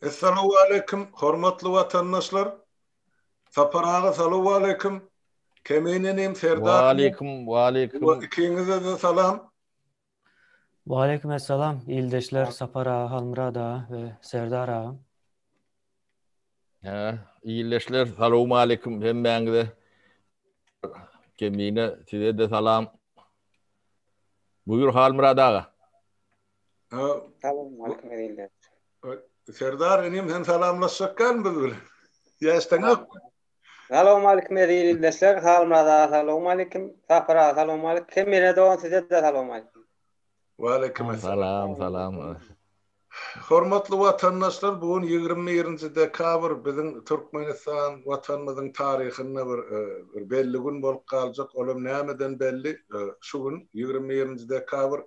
Essalawwaleýkim hormatly watandaşlar. Sapar aga salowwaleýkim. Kemine inim Serdar. Waleýkim waleýkim. Ikiňize-de salam. Waleýkim essalam ildeşler Sapar aga Halmyrat aga we Serdar aga. Hä, ildeşler salowmaleýkim hemmäňize. Kemine size-de salam. Buýur Halmyrat aga. Salowmaleýkim ildeşler. Serdar inim sen salamlaşjak dälmi biz bilen? Ýaşdaňok. Salowmaleýkim eziz ildeşler. Halmyrat aga salowmaleýkim. Sapar aga salowmaleýkim. Kemine dogan size-de salowmaleýkim. Waleýkim essalam. Salam, salam. Hormatly watandaşlar, bu gün 21-nji dekabr biziň Türkmenistan Watanymyzyň taryhynda bir bir belli gün bolup galjak. Olam nämeden belli? Şu gün 21-nji dekabr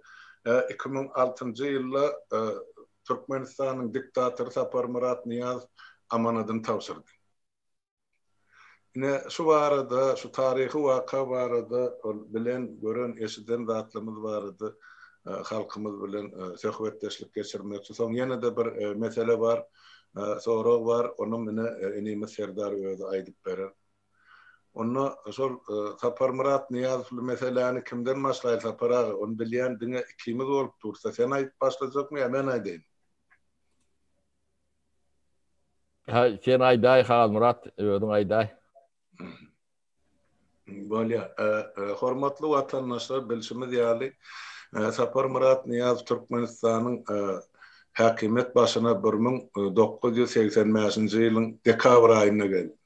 2006-njy ýylda Türkmenistanyň diktatory Saparmyrat Nyýazow amanadyny tabşyrdy. Ine, şu barada, şu taryhy waka barada, ol bilen, gören, eşiden zatlarymyz barada halkymyz bilen söhbetdeşlik geçirmekçi. Soň ýene-de bir mesele bar, sorag bar, onam ine inimiz Serdar özi aýdyp berer. Onda şol Saparmyrat Nyýazowly meseläni kimden başlaýly Sapar aga, ony bilýän diňe ikimiz bolup dursa, sen aýdyp başlajakmy ýa men aýdaýyn? Haý, sen aýdaý Halmyrat, özüň aýdaý. Bolýar. Hormatly watandaşlar, bilşimiz ýaly, Saparmyrat Nyýazow Türkmenistanyň häkimiýet başyna 1985-nji ýylyň dekabr aýynda geldi.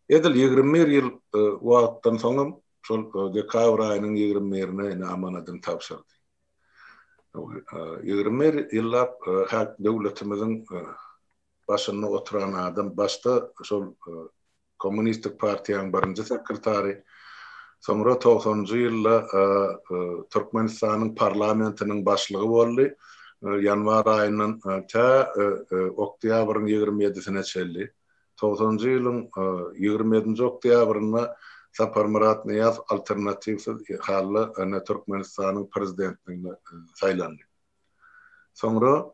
Edil 21 ýyl wagtdan soňam şol dekabr aýynyň 21-ine ine amanadyny tabşyrdy. 21 ýyllap häk döwletimiziň başynda oturan adam başda şol Kommunistik partiýanyň birinji sekretary, soňra togsanynjy ýylda Türkmenistanyň parlamentiniň başlygy boldy, ýanwar aýyndan tä oktýabryň 27-sine çenli. Togsanynjy ýylyň 27-nji oktýabrynda Saparmyrat Nyýazow alternatiwsiz halda ene Türkmenistanyň prezidentligine saýlandy. Soňra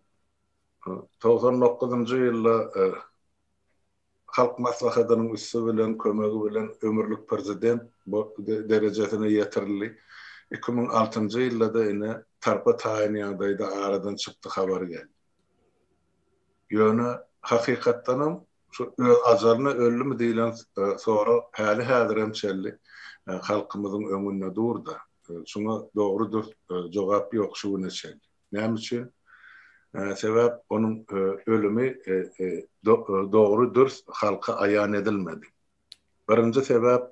99-njy ýylda Halk Maslahatynyň üsti bilen, kömegi bilen ömürlik prezident derejesine ýetirildi. 2006-njy ýylda-da ine tarpa taýyn ýagdaýda aradan çykdy habary geldi. Ýöne hakykatdanam şu öz ajalyna öldümi diýlen sorag häli-häzirem çenli halkymyzyň öňünde dur-da. Şuňa dogry-dürs jogap ýok şu güne çenli. Näme üçin? Sebäp onuň ölümi dogry-dürs halka aýan edilmedi. Birinji sebäp,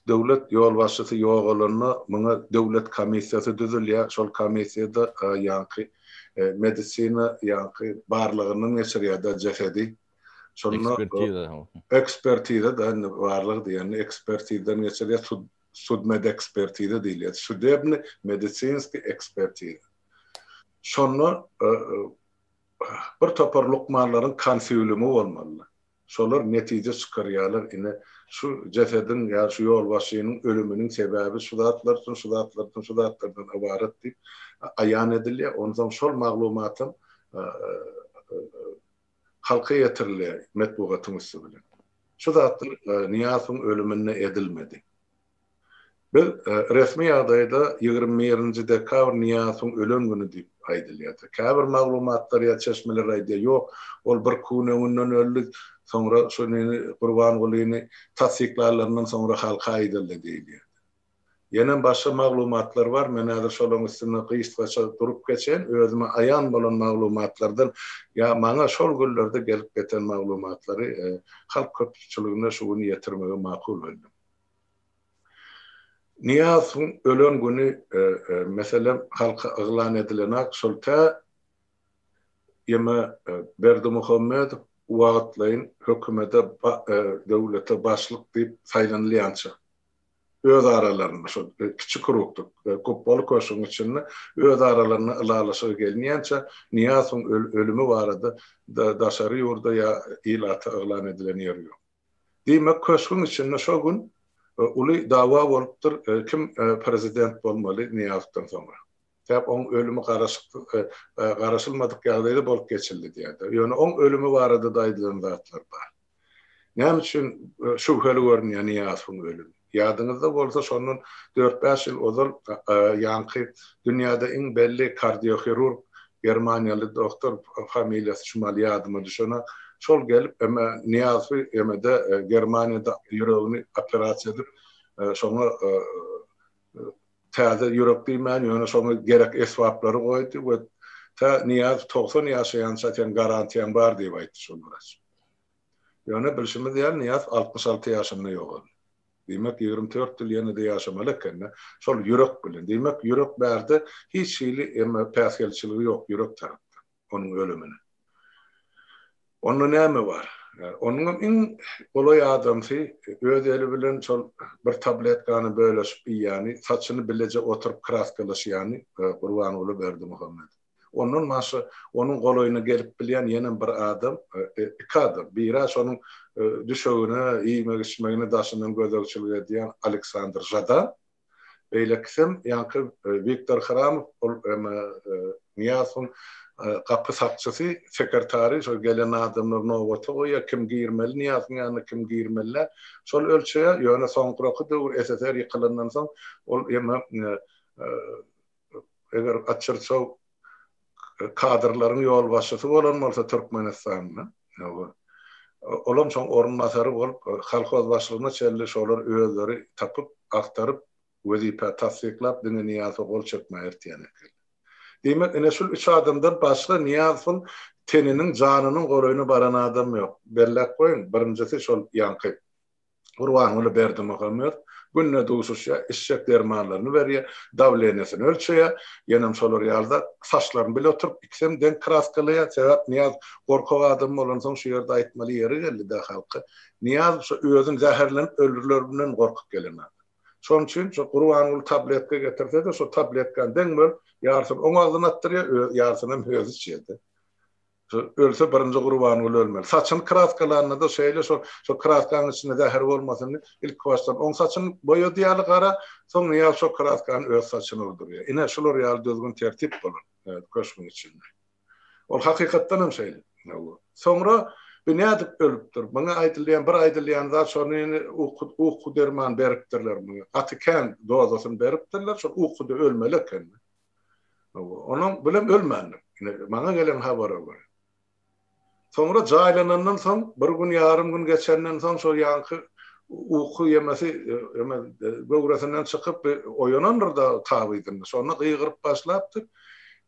döwlet ýolbaşçysy ýogalanda muňa döwlet komissiýasy düzülýär, şol komissiýada ýaňky medisina ýaňky barlagyndan geçirýär-de jesedi. Şonda ekspertiza. Ekspertiza-da indi barlag diýende ekspertizadan geçirýär, sud sudmedekspertiza diýilýär, sudebny medisinskiý ekspertiza. Şonda bir topar lukmanlaryň konsilumy bolmaly. Şolar netije çykarýarlar, ine, şu jesediň ýa şu ýolbaşçynyň ölüminiň sebäbi şu zatlardan, şu zatlardan, şu zatlardan ybarat diýip aýan edilýär. Onsoň şol maglumatam halka ýetirilýär metbugatyň üsti bilen. Şu zatlar Nyýazowyň ölüminde edilmedi. Biz resmi ýagdaýda 21-nji dekabr Nyýazowyň ölen güni diýip aýdylýar. Käbir maglumatlar ýa çeşmeler aýdýar, ýok, ol bir gün öňünden öldi, soňra şuny Gurbangulyny tassyklanlaryndan soňra halka aýdyldy diýilýär. Ýenem başga maglumatlar bar, men häzir şolaryň üstünde gysgaça durup geçeýin, özüme aýan bolan maglumatlardan ýa maňa şol günlerde gelip ýeten maglumatlary halk köpçüligine şu gün ýetirmegi makul bildim. Nyýazowyň ölen güni, meselem, halka yglan edilenak, şol tä ýeme Berdimuhamedow wagtlaýyn hökümete, döwlete başlyk diýip saýlanylýança, öz aralarynda, şol kiçi krugda, Gupbaly köşgüň içinde öz aralarynda ylalaşyga gelinýänçä, Nyýazowyň ölümi barada daşary ýurda ýa ilata yglan edilen ýeri ýok. Diýmek, köşgüň içinde şo gün uly dawa bolupdyr, kim prezident bolmaly Nyýazowdan soňra. Sebäp oň ölümi garaşyksyz, garaşylmadyk ýagdaýda bolup geçildi diýýärler. Ýöne oň ölümi barada-da aýdylan zatlar bar. Näme üçin şübheli görünýär Nyýazowyň ölümi? Ýadyňyzda bolsa, şondan dört-bäş ýyl ozal ýaňky dünýäde iň belli kardiohirurg germaniýaly doktor, familiýasy şumal ýadyma düşenok, şol gelip eme Nyýazowy emede Germaniýada ýüregini operasiýa edip, şoňa täze ýürek diýmän, ýöne şoňa gerek esbaplary goýdy we tä Nyýazow 90 ýaşaýança sen garantiýaň bar diýip aýtdy şol wraç. Ýöne bilşimiz ýaly Nyýazow 66 ýaşynda ýogaldy. Diýmek, 24 ýyl ýene-de ýaşamaly eken-de, şol ýürek bilen. Diýmek, ýürek bärde hiç hili emme päsgelçiligi ýok ýürek tarapdan onuň ölümine. Onda näme bar? Onuňam iň golaý adamsy öz eli bilen şol bir tabletkany böleşip iýýäni, saçyny bileje oturyp kraskalaşýany Gurbanguly Berdimuhamedow. Ondan başga onuň golaýyna gelip bilýän ýenem bir adam, iki adam. Biri-ä şonuň düşegine, iýmek-içmegine daşyndan gözegçilik edýän Aleksandr Žadan. Beýlekisem ýaňky Wiktor Hramow, ol Nyýazowyň gapy sakçysy, sekretary, şol gelen adamlary nobata goýýar, kim girmeli Nyýazowyň ýanyna, kim girmeli däl, şol ölçeýär. Ýöne soňkuraky döwür SSR ýykylandan soň ol eme eger Açyrçow kadrlaryň ýolbaşçysy bolan bolsa Türkmenistanda, olam şoň orunbasary bolup, kolhoz başlygyna çenli şolar özleri tapyp, agtaryp, wezipä tassyklap, diňe Nyýazowa gol çekmäge eltýän eken. Diýmek, ine şul üç adamdan başga Nyýazowyň teniniň, janynyň golaýyna baran adam ýok. Belläp goýuň, birinjisi şol ýaňky Gurbanguly Berdimuhamedow günde duşuşýar, içjek dermanlaryny berýär, dawleniýesini ölçeýär, ýenem şolar ýaly zat, saçlaryny bile oturyp ikisem deň kraskalaýar, sebäp Nyýaz gorkak adam bolansoň şu ýerde aýtmaly ýeri geldi-dä halka, Nyýaz şu özüni zäherlenip öldürilerinden gorkup gelen adam. Şonuň üçin şu Gurbanguly tabletka getirse-de şo tabletkany deň bölüp, ýarysyny oň agzyna atdyrýar, ýarysynam özi içýär-de. Ölse birinji Gurbanguly ölmeli. Saçyny kraskalanda-da şeýle şol şo kraskanyň içinde zäher bolmasyn diýip, ilki başdan oň saçyny boýady ýaly gara, soň Nyýaz şo kraskany öz saçyna urdurýar. Ine, şular ýaly düzgün-tertip bolan köşgüň içinde. Ol hakykatdan hem şeýle. Soňra bu nädip ölüpdir? Muňa aýdylýan, bir aýdylýan zat şony indi uky uky derman beripdirler muňa. Gaty kän dozasyny beripdirler, şol ukuda ölmeli eken. Onuň bilen ölmändir. Ine, maňa gelen habara görä. Soňra jaýlanandan soň, bir gün, ýarym gün geçenden soň şol ýaňky uky ýemesi eme göwresinden çykyp bir oýanandyr-da tabydynda. Şonda gygyryp başlapdyr.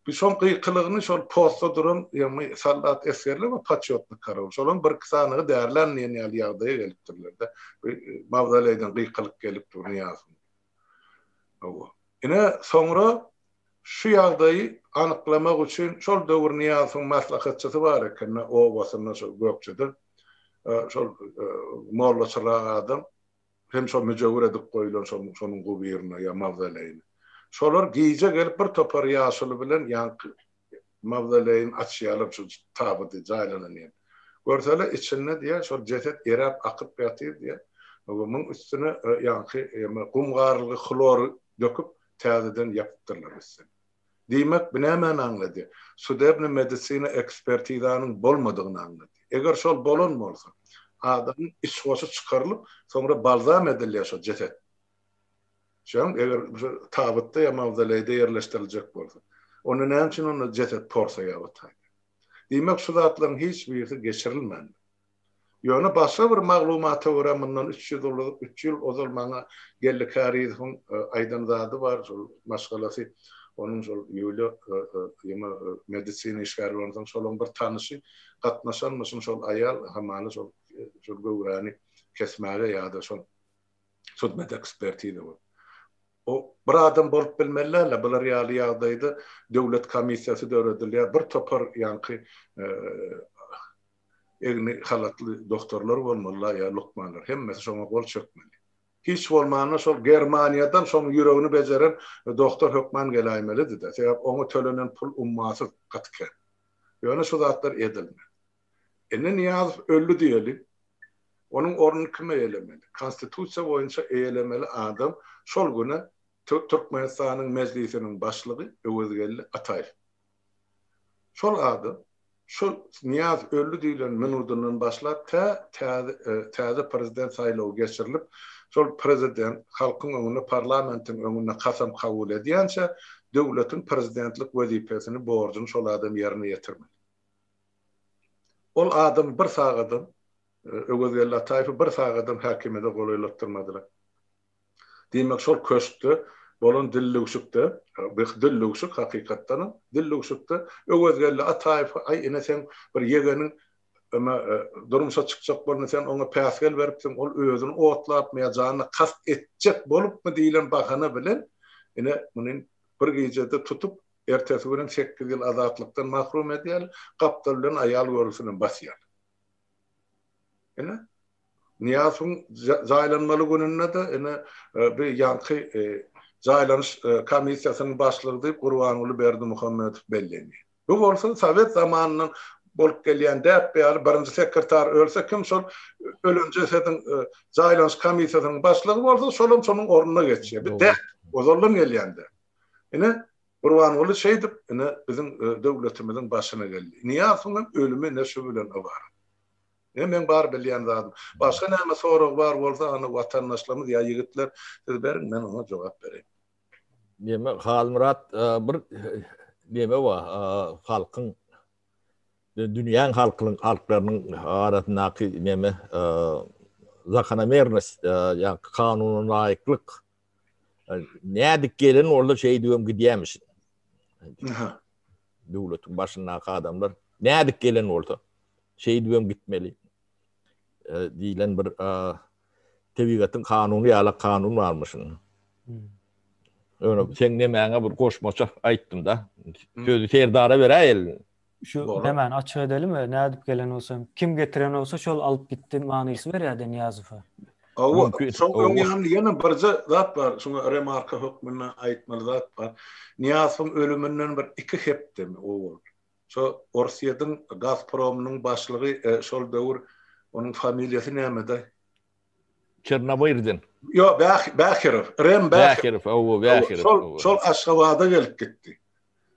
Bir şoň gykylygyny şol postda duran ýagny soldat esgerler we poçýotnyý karaul. Şolaryň birki sanygy därlän diýen ýaly ýagdaýa gelipdirler-de. Bir mawzoleýden gykylyk gelip dur Nyýazowyň. Hawa. Ine, soňra şu ýagdaýy anyklamak üçin şol döwür Nyýazowyň maslahatçysy bar eken-de, obasynda şol Gökjede. Şol mollaçyrak adam hem şol müjewür edip goýlan şonuň şonuň gubyryna ýa mawzoleýine. Şolar gije gelip bir topar ýaşuly bilen ýaňky Mawzoleýini açýarlar şu tabydy jaýlanan ýerini. Görseler içinde diýýär şol jeset eräp akyp ýatyr diýýär. Muň üstüne ýaňky eme gum garylgy hlory döküp täzeden ýapypdyrlar üstüni. Diýmek bu nämäni aňladýar? Sudebny medisina ekspertizanyň bolmadygyny aňladýar. Eger şol bolan bolsa adamyň iç goşy çykarylyp soňra balzam edilýär şo jeset. Şoň eger şu tabytda ýa mawzoleýde ýerleşdiriljek bolsa, onda näme üçin onda jeset porsaýar o taýda? Diýmek, şu zatlaryň hiç birisi geçirilmändir. Ýöne başga bir maglumata görä mundan 300 üç ýyl ozal maňa Geldi Kärizowyň aýdan zady bar, şol maşgalasy onuň şol Ýuliýa ýa medisina işgäri bolansoň şolaryň bir tanyşy gatnaşanmyşyn şol aýal hamana şol şol göwräni kesmäge ýa-da şol Sudmedekspertiza bolup. O bir adam bolup bilmeli däl-de, bular ýaly ýagdaýda döwlet komissiýasy döredilýär, bir topar ýaňky egni halatly doktorlar bolmaly-la ýa lukmanlar, hemmesi şoňa gol çekmeli. Hiç bolmanda şol Germaniýadan şoň ýüregini bejeren doktor hökman geläýmelidi-de, sebäp oňa tölenen pul ummasyz, gaty kän. Ýöne şu zatlar edilmedi. Indi Nyýazow öldi diýeli. Onuň ornuny kim eýelemeli? Konstitusiýa boýunça eýelemeli adam şol güne Türkmenistanyň Mejlisiniň başlygy Öwezgeldi Ataýew. Şol adam şol Nyýazow öldi diýlen minudyndan başlap tä täze prezident saýlawy geçirilip, şol prezident halkyň öňünde parlamentiň öňünde kasam kabul edýänçä döwletiň prezidentlik wezipesini borjuny şol adam ýerine ýetirmeli. Ol adamy bir sagadam Öwezgeldi Ataýewi bir sagadam häkimiýete golaýlatdyrmadylar. Diýmek, şol köşkde bolan dillüwşükde, dillüwşük hakykatdanam dillüwşükde Öwezgeldi Ataýew, aý ine seň bir ýegeniň eme durmuşa çykjak bolanda sen oňa päsgel beripsiň, ol özüni otlapmy ýa janyna kast etjek bolupmy diýlen bahana bilen ine muny bir gijede tutup, ertesi günem sekiz ýyl azatlykdan mahrum edýärler, gapdal bilen aýal görgüsinem basýarlar. Ine, Nyýazowyň jaýlanmaly gününde-de ine bu ýaňky jaýlanyş komissiýasynyň başlygy diýip Gurbanguly Berdimuhamedow bellenýär. Bu bolsa sowet zamanyndan bolup gelýän däp ýaly birinji sekretar ölse kim şol ölen jesediň jaýlanyş komissiýasynyň başlygy bolsa şolam şonuň ornuna geçýär. Bu däp, ozaldan gelýän däp. Ine, Gurbanguly şeýdip ine biziň döwletimiziň başyna geldi. Nyýazowyň hem ölümi ine şu bilen ybarat. Ine meň bar bilýän zadym. Başga näme sorag bar bolsa hany watandaşlarymyz ýa ýigitler siz beriň men oňa jogap bereýin. Neme Halmyrat bir neme bar halkyň dünýäň halkynyň halklarynyň arasyndaky neme zakonomernost ýa kanuna laýyklyk nädip gelen bolsa şeýdibem gidýämiş. Döwletiň başyndaky adamlar nädip gelen bolsa şeýdibem gitmeli diýlen bir tebigatyň kanuny ýaly kanun barmyşyn. Ýöne seň nemäňe bir goşmaça aýtdym-da. Sözi Serdara beräýeli. Şu hemen açyk edelimi, nädip gelen bolsa, kim getiren bolsa şol alyp gitdi manysy berýär-de Nyýazowa. Hawa, şoň öň ýanynda ýene birje zat bar, şuňa remarka hökmünde aýtmaly zat bar. Nyýazowyň ölüminden bir iki hepdemi owal, şo Orsýetiň Gazpromynyň başlygy şol döwür onuň familiýasy nämedi? Çernobyrdin. Ýok, Bähirow, Rem Bähirow. Bähirow, hawa, Bähirow. Şol, şol Aşgabada gelip gitdi.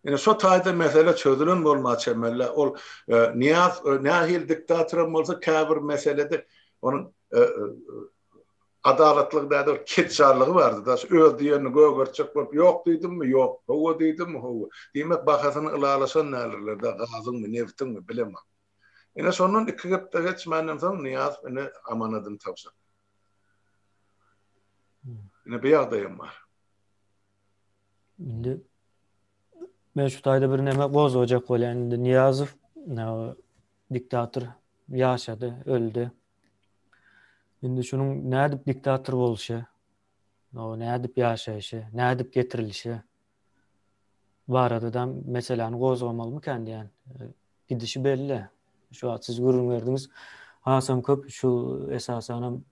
Ine şo taýda mesele çözülen bolma çemeli. Ol Nyýaz nähili diktatoram bolsa käbir meselede onuň adalatlygy däl, bir ketjallygy bardy da. Öz diýenini gögertjek bolup, ýok diýdimmi, ýok, hawa diýdimmi, hawa. Diýmek bahasyny ylalaşan däldirler-de, gazyňmy, nebtiňmi, bilemok. Ine şondan iki hepde geçmänden soň Nyýazow ine amanadyny tabşyrdy. Ine bu ýagdaýam bar. Indi men şu taýda bir neme gozgajak bolýan. Indi Nyýazow diktator ýaşady, öldi. Indi şunuň nädip diktator bolşy, nädip ýaşaýşy, nädip getirilişi barada-da meseläni gozgamalymykan diýýän. Gidişi belli. Şu wagt siz gürrüň berdiňiz. Hasam köp şu esasanam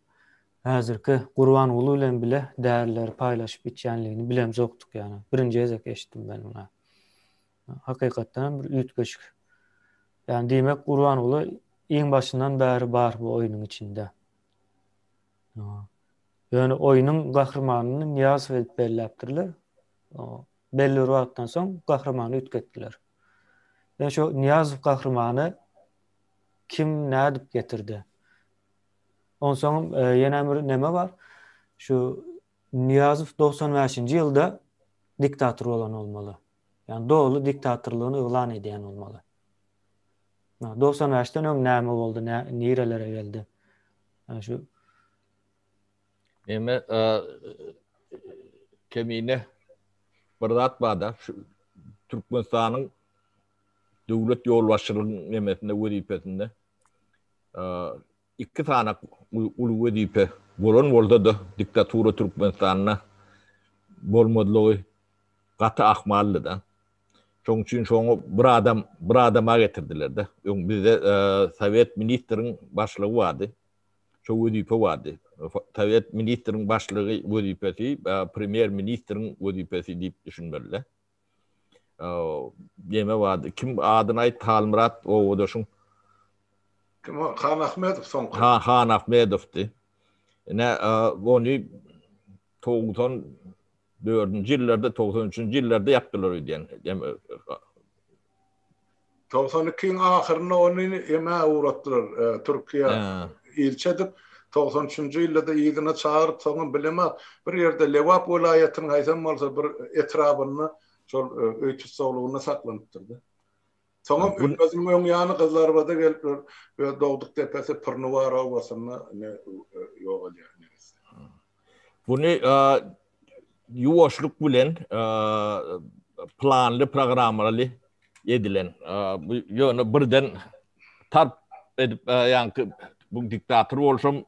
häzirki Gurbanguly bilen bile därileri paýlaşyp içýänligini bilemzokdyk ýagny. Birinji gezek eşitdim men muny. Hakykatdan hem bir üýtgeşik. Ýagny diýmek Gurbanguly iň başyndan bäri bar bu oýnuň içinde. Ýöne oýnuň gahrymanyny Nyýazow edip belläpdirler. Belli bir wagtdan soň gahrymany üýtgetdiler. Ýöne şu Nyýazow gahrymany kim nädip getirdi? Onsoň e, ýene bir neme bar. Şu Nyýazow 95-nji ýylda diktator bolan bolmaly. Ýagny doly diktatorlygyny yglan edýän bolmaly. 95-den öň näme boldy, nirelere geldi? Yani şu Neme kemine bir zat bar-da, şu Türkmenistanyň döwlet ýolbaşçylygyň nemesinde wezipesinde iki sany uly wezipe bolan bolsa-da diktatura Türkmenistanda bolmazlygy gaty ahmaldy-da. Şoň üçin şoňa bir adam bir adama getirdiler-de. Öň bizde sowet ministriň başlygy bardy. Şo wezipe bardy. Sowet ministriň başlygy wezipesi premýer ministriň wezipesi diýip düşünmeli-de. Neme bardy? Kim adyny aýt Halmyrat obadaşyň? Kim o? Han Ahmedow soňky. Ha, Han Ahmedowdy. Ine, ony 90. dördünji ýyllarda, 93-nji ýyllarda ýapdylar öýdýän. 92-iň ahyrynda ony emä ugratdylar, Türkiýä ilçi edip, 93-nji ýylda-da yzyna çagyryp, soňam bilemok, bir ýerde Lebap welaýatynyň haýsam bolsa bir etrabynda şol öý tussaglygynda saklanypdyr-da. Soňam ölmeziniň öň ýany Gyzlarbada gelip, öz dogduk depesi Pyrnuwar obasynda ýogalýar neresse. Buny ýuwaşlyk bilen planly, programmaly edilen. Bu ýöne birden tarp edip, ýaňky bu diktator bolşam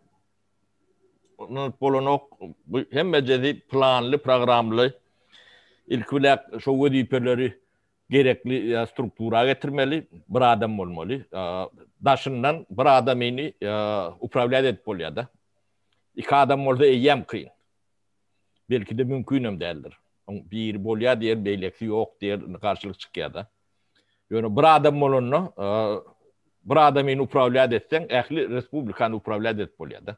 bolanok. Bu hemmejesi planly, programmaly. Ilki bilen şo wezipeleri gerekli struktura getirmeli, bir adam bolmaly. Daşyndan bir adamyny uprawlýat edip bolýar-da. Iki adam bolsa eýýäm kyn. Belki-de mümkinem däldir. Oň biri bolýar diýer, beýlekisi ýok diýer, garşylyk çykýar-da. Ýöne bir adam bolanda, bir adamyny uprawlýat etseň, ähli respublikany uprawlýat edip bolýar-da.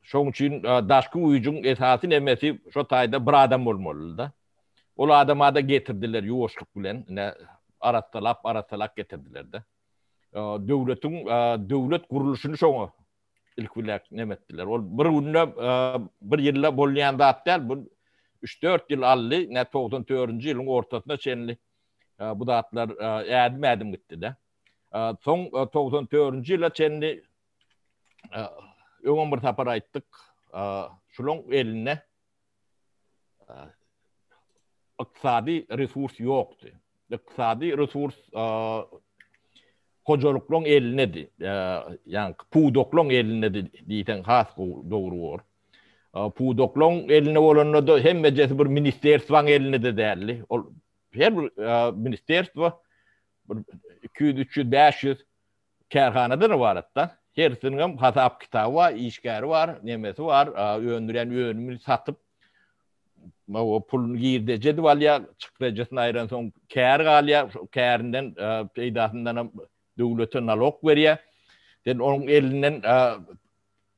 Şoň üçin daşky güýjüň esasy nemesi şo taýda bir adam bolmalydy-da. Ol adama-da getirdiler ýuwaşlyk bilen, ine, arassalap, arassalap getirdiler-de. Döwletiň döwlet gurluşyny şoňa ilki bilen neme etdiler. Ol bir günde, bir ýylda bolýan zat däl, bu üç-dört ýyl aldy, ine, 94-nji ýylyň ortasyna çenli bu zatlar ädim-ädim gitdi-de. Soň 94-nji ýyla çenli öňem bir sapar aýtdyk, şulaň elinde ykdysady resurs ýokdy. Ykdysady resurs hojalyklaryň elindedi. Ýagny pudaklaryň elindedi diýseň has gowy dogry bolar. Pudaklaryň elinde bolanda-da hemmejesi bir ministerstwaň elinde-de däldi. Ol her bir ministerstwa bir 200, 300, 500 kärhanadan ybarat-da. Hersiniň hem hasap-kitaby bar, işgäri bar, nemesi bar, öndürýän önümini satyp, o puluny girdeji edip alýar, çykdajysyny aýransoň kär galýar, şo kärinden, peýdasyndan hem döwlete nalog berýär. Sen onuň elinden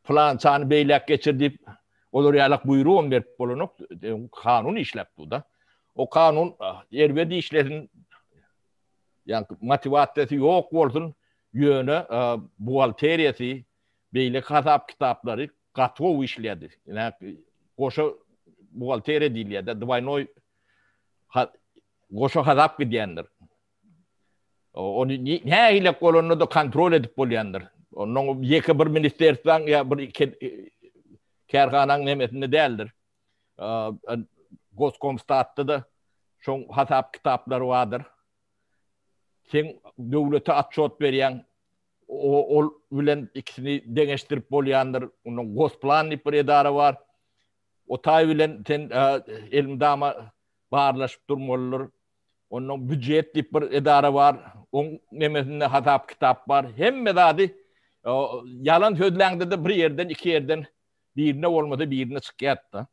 pylançany beýläk geçir diýip, olar ýalak buýrugam berip bolanok, kanun işläp dur-da. O kanun erbet işlesin, Ýa motiwasiýasy ýok bolsun, ýöne buhgalteriýasy, beýleki hasap-kitaplary gaty gowy işleýärdi. Ine, goşa buhgalteriýa diýilýär-de, dwaýnoý goşa hasap gidýändir. Ony nähili bolanda-da kontrol edip bolýandyr. Onnoň ýeke bir ministerstwaň ýa bir kärhanaň nemesinde däldir. Goskomstatda-da şoň hasap kitaplary bardyr. Sen döwlete otçot berýäň, ol bilen ikisini deňeşdirip bolýandyr. Ondan Gosplan diýip bir edara bar. O taý bilen sen elmydama barlaşyp durmalydyr. Ondan býujet diýip bir edara bar. Oň nemesinde hasap kitap bar. Hemme zady ýalan sözläňde-de bir ýerden, iki ýerden Birine bolmasa birine çykýardy-da.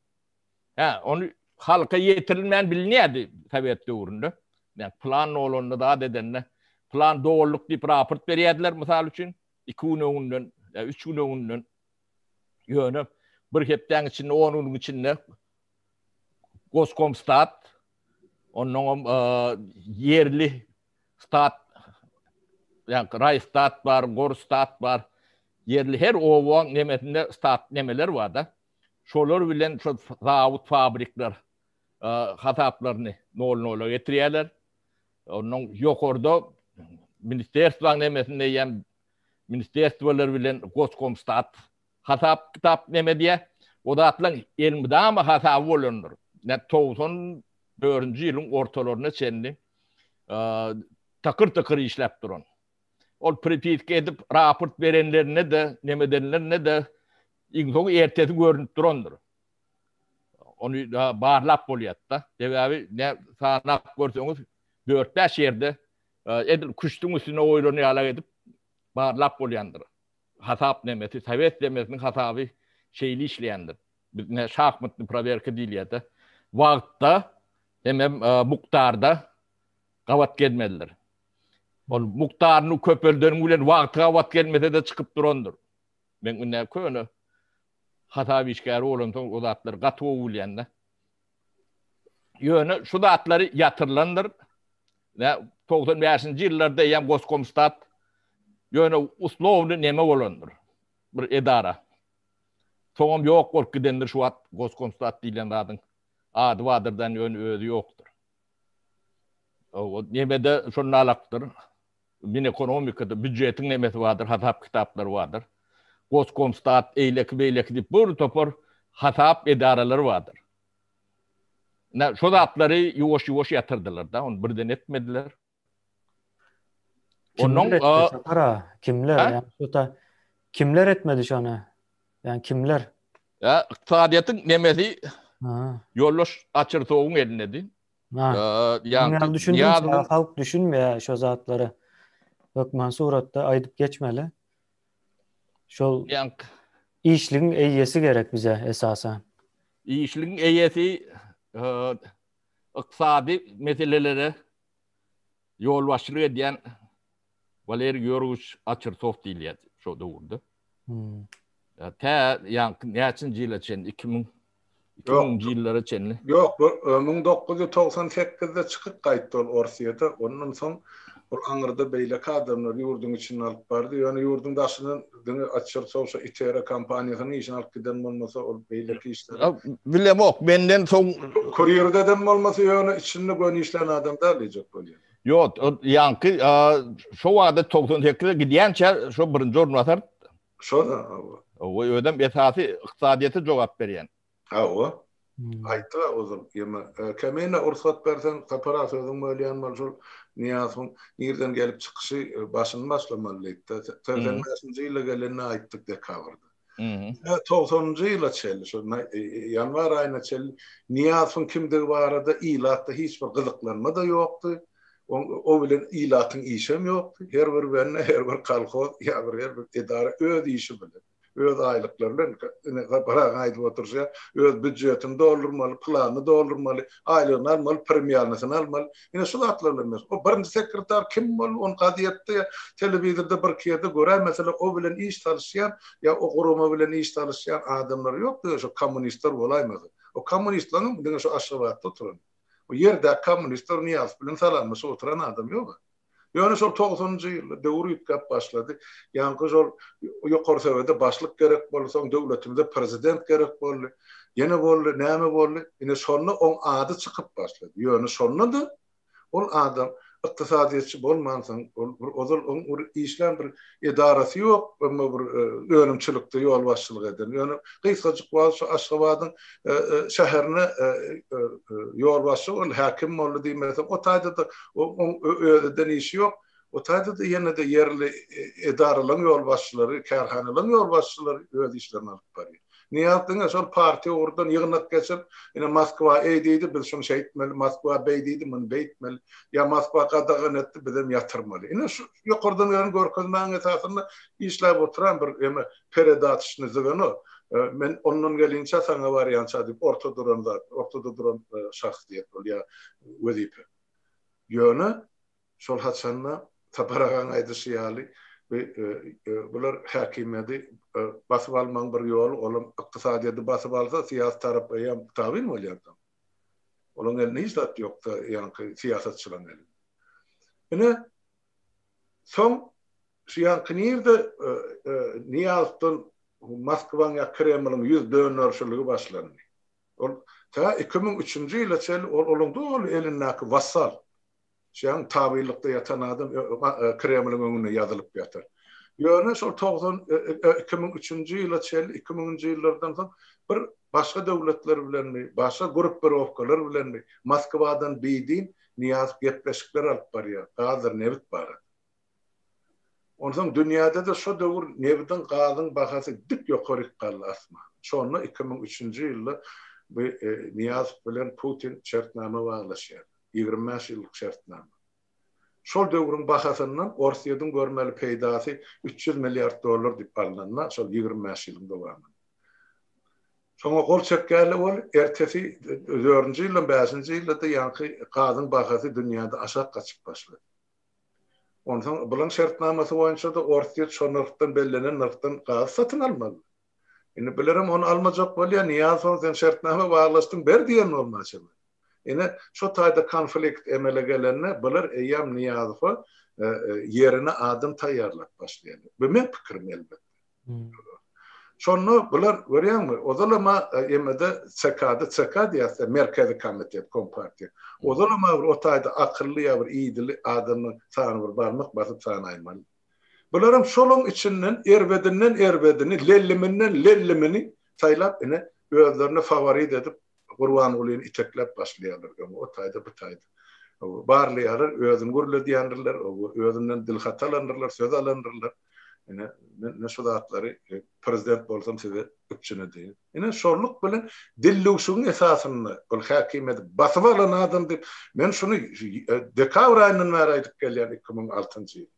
Hä, ony halka ýetirilmän bilinýärdi sowet döwründe. Ýa plan dolanda zat edende, plan doldyk diýip raport berýärdiler, mysal üçin, iki gün öňünden, ýa üç gün öňünden. Ýöne bir hepdäň içinde, on günüň içinde Goskomstat, onnoňam ýerli stat, ýa raýstat bar, gorstat bar, Ýerli her obaň nemesinde stat nemeler barda. Şolar bilen şo zawod fabrikler hasaplaryny nol nola getirýärler. Ondan ýokarda ministerstwaň nemesinde eýýäm ministerstwalar bilen goskomstat hasap kitap neme diýýär. O zatlaryň elmydama hasaby bolandyr. Nä 94-nji ýylyň ortalaryna çenli takyr-takyr işläp duran. Ol pripiska edip raport berenlerinde-de, neme edenlerinde-de iň soňy ertesi görnüp durandyr. Ony barlap bolýar-da. Sebäbi ne sanap görseňiz dört-bäş ýerde edil küştüň üstüne goýlan ýalak edip barlap bolýandyr. Hasap nemesi, sowet nemesiniň hasaby şeýle işleýändir. Biz ne şahmatny prowerka diýilýär-de. Wagtda hemem mukdarda gabat gelmelidir. Ol mukdaryny köpeldeniň bilen wagty gabat gelmese-de çykyp durandyr. Men indi köne hasap işgäri bolansoň o zatlary gaty gowy bilýän-de. Ýöne şu zatlary ýatyrylandyr. Nä 95-nji ýyllarda eýýäm Goskomstat ýöne uslowny neme bolandyr. Bir edara. Soňam ýok bolup gidendir şu wagt Goskomstat diýlen zadyň ady bardyrdan ýöne özi ýokdur. O nemede şonalakdyr. Minekonomikada býujetiň nemesi bardyr, hasap kitaplary bardyr. Goskomstat, eýleki beýleki diýip bir topar hasap edaralary bardyr. Ine, şo zatlary ýuwaş-ýuwaş ýatyrdylar-da, ony birden etmediler. Kimler etdi Sapar aga? Kimler? Ýa şo kimler etmedi şony? Ýa kimler? Ýa ykdysadyýetiň nemesi ýoldaş Açyrsowyň elindedi. Ha. Ýa düşündim, halk düşünmeýär şo zatlary. Hökman suratda aýdyp geçmeli. Şol Ýaňky işligiň eýesi gerek bize esasan. Işligiň eýesi ykdysady meselelere ýolbaşçylyk edýän Waleriý Georgiýewiç Açyrsow diýilýär şo döwürde. Hmm. Tä ýaňky näçinji ýyla çenli 2000 2000-nji ýyllara çenli. Ýok, bu 1998-de çykyp gaýtdy ol Orsýete. Ondan soň ol aňyrda beýleki adamlar ýurduň içinde alyp bardy. Ýöne ýurduň daşyndan diňe Açyrsow şo ITERA kompaniýasynyň işini alyp giden bolmasa, ol beýleki işleri. Bilemok, menden soň. Kurýerde eden bolmasa, ýöne içinde göni işlän adam däl diýjek bolýan. Ýok, ýaňky şo wagtda 98-e gidýänçä şo birinji orunbasar Şo-da, hawa. Hawa, özem esasy ykdysadyýete jogap berýän. Hawa. Aýtdyk-a ozal, ýeme. Kemine rugsat berseň, Sapar aga sözüňi bölýän bol, şol Nyýazowyň nirden gelip çykyşy başyny başlamaly diýip-de, 85-nji ýyla gelende aýtdyk dekabrda. Ine, togsanynjy ýyla çenli, şol ýanwar aýyna çenli Nyýazowyň kimdigi barada ilatda hiç bir gyzyklanma-da ýokdy. O bilen ilatyň işem ýokdy. Her bir bende, her bir kolhoz ýa bir her bir edara öz işi bilen, öz aýlyklary bilen, ine Sapar aga aýdyp oturyşy ýaly, öz býudjetini doldurmaly, planyny doldurmaly, aýlygyny almaly, premiýalnysyny almaly. Ine şu zatlar bilen meşgul. O birinji sekretar kim boldy, ony gazetde ýa telewizorda birki ýerde göräýmeseler, o bilen iş salyşýan ýa o gurama bilen iş salyşýan adamlar ýokdy, şo kommunistler bolaýmasa. O kommunistleriňem diňe şu Aşgabatda oturan. Bu ýerdäki kommunistler Nyýazow bilen salamlaşyp oturan adam ýok-a. Ýöne şol togsanynjy ýylda döwür üýtgäp başlady. Ýaňky şol ýokary sowede başlyk gerek boldy, soň döwletimize prezident gerek boldy. Ýene boldy, näme boldy? Ine şonda oň ady çykyp başlady. Ýöne şonda-da ol adam ykdysadyýetçi bolmansoň, ol bir ozal oň bir işlän bir edarasy ýok, emma bir önümçilikde ýolbaşçylyk eden. Ýöne gysgajyk wagt şu Aşgabadyň şäherine ýolbaşçy boldy, häkim boldy diýmeseň, o taýda-da oň öz eden işi ýok. O taýda-da ýene-de ýerli edaralaryň ýolbaşçylary, kärhanalaryň ýolbaşçylary öz işlerini alyp barýar. Nyýazow diňe şol partiýa ugurdan ýygnak geçirip, ine Moskwa eý diýdi, biz şuny şeýtmeli, Moskwa beý diýdi, muny beýtmeli, ýa Moskwa gadagan etdi, bizem ýatyrmaly. Ine şu ýokardan gelen görkezmäniň esasynda işläp oturan bir eme peredaçnyý zweno, men ondan gelinçä saňa barýança diýip orta duran zat, ortada duran şahsyýet ol ýa wezipe. Ýöne Şol haçanda Sapar agaň aýdyşy ýaly bular häkimiýeti basyp almagyň bir ýoly olam ykdysadyýeti basyp alsa syýasy tarap eýýäm tabyn bolýar soň. Olaň elinde hiç zat ýokda ýaňky syýasatçylaryň elinde. Ine soň şu ýaňky nirde Nyýazowdan Moskwaň ýa Kremliň ýüz dönderişiligi başlandy. Ol tä 2003-nji ýyla çenli ol olaň doly elindäki wassal. Şeýan tabynlykda ýatan adam Kremliň öňünde ýazylyp ýatyr. Ýöne şol 90 2003-nji ýyla çenli, 2000-nji ýyllardan soň bir başga döwletler bilenmi, başga gruppirowkalar bilenmi Moskwadan bidin Nyýazow gepleşikler alyp barýar, gazdyr nebit barada. Onsoň dünýäde-de şo döwür nebitiň, gazyň bahasy dik ýokaryk galdy asmana. Şonda 2003-nji ýylda bu Nyýazow bilen Putin şertnama baglaşýarlar. 25 ýyllyk şertnama. Şol döwrüň bahasyndan Orsýetiň görmeli peýdasy 300 milliard dollar diýip alnanda şol 25 ýylyň dowamynda. Şoňa gol çekýärler ol ertesi dördünji ýyldan bäşinji ýylda-da ýaňky gazyň bahasy dünýäde aşak gaçyp başlady. Onsoň bulaň şertnamasy boýunça-da Orsýet şo nyrhdan bellenen nyrhdan gazy satyn almaly. Indi bilerem ony almajak bolýar, Nyýazow sen şertnama baglaşdyň ber diýen bolmaly çemeli. Ine, şo taýda konflikt emele gelende, bular eýýäm Nyýazowa ýerine adam taýýarlap başlaýarlar. Bu meň pikirim elbetde. Şonda bular görýäňmi, ozalam-a emede ÇK-da, ÇK diýýäs-de, Merkezi komitet, Kompartiýa. Ozalam-a bir o taýda akylly ýa bir idili adamyň sany bir barmak basyp sanaýmaly. Bularam şolaň içinden erbedinden erbedini, lelliminden lellimini saýlap ine özlerine faworit edip Gurbangulyny itekläp başlaýarlar öňe o taýda bu taýda. Barlaýarlar, özüni gürledýändirler, özünden dilhat alandyrlar, söz alandyrlar. Ine men şu zatlary prezident bolsam size üpjün edeýin. Ine şolluk bilen dillüwşügiň esasynda ol häkimiýeti basyp alan adam diýip men şuny dekabr aýyndan bäri aýdyp gelýän 2006-njy ýyl.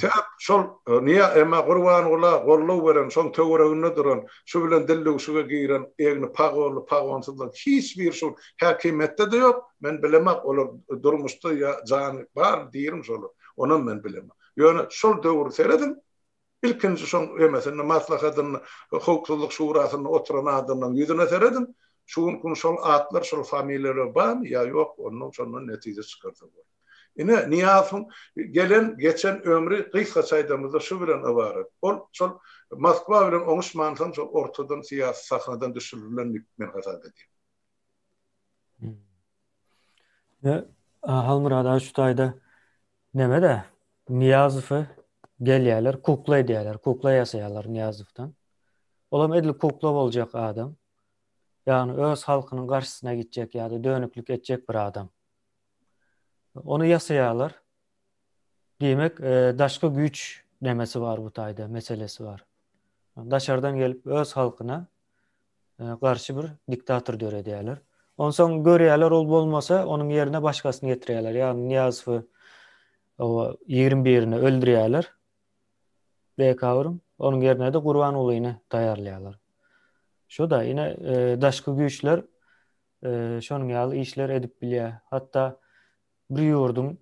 Sebäp şol niýe emma Gurbangula goldaw beren, şoň töwereginde duran, şu bilen dillüwşüge giren egni pagonly, pagonsyzlaryň hiç biri şu häkimiýetde-de ýok. Men bilemok olar durmuşda ýa jany barmy dirimi şolar. Onam men bilemok. Ýöne şol döwri serediň, ilkinji şoň emesinde, maslahatynda, howpsuzlyk şurasynda oturan adamlaryň ýüzüne serediň, şu günki gün şol atlar, şol familiýalar barmy ýa ýok, ondan şondan netije çykarsa bolar. Ine, Nyýazowyň gelen, geçen ömri gysgaça aýdamyzda şu bilen ybarat. Ol şol Moskwa bilen oňuşmansoň şol ortadan syýasy sahnadan düşürilen diýip men hasap edýän. Halmyrat aga şu taýda Neme-de, Nyýazowy gelýärler, kukla edýärler, kukla ýasaýarlar Nyýazowdan. Olam edil kukla boljak adam. Ýagny öz halkynyň garşysyna gitjek ýa-da dönüklik etjek bir adam. Ony ýasaýarlar. Diýmek, daşky güýç nemesi bar bu taýda, meselesi bar. Daşardan gelip öz halkyna garşy bir diktator döredýärler. Onsoň görýärler ol bolmasa, onuň ýerine başgasyny getirýärler. Ýagny Nyýazowy o 21-ini öldürýärler. Dekabryň. Onuň ýerine-de Gurbangulyny taýýarlaýarlar. Şu-da ine e, daşky güýçler e, şonuň ýaly işler edip bilýär. Hatda bir ýurduň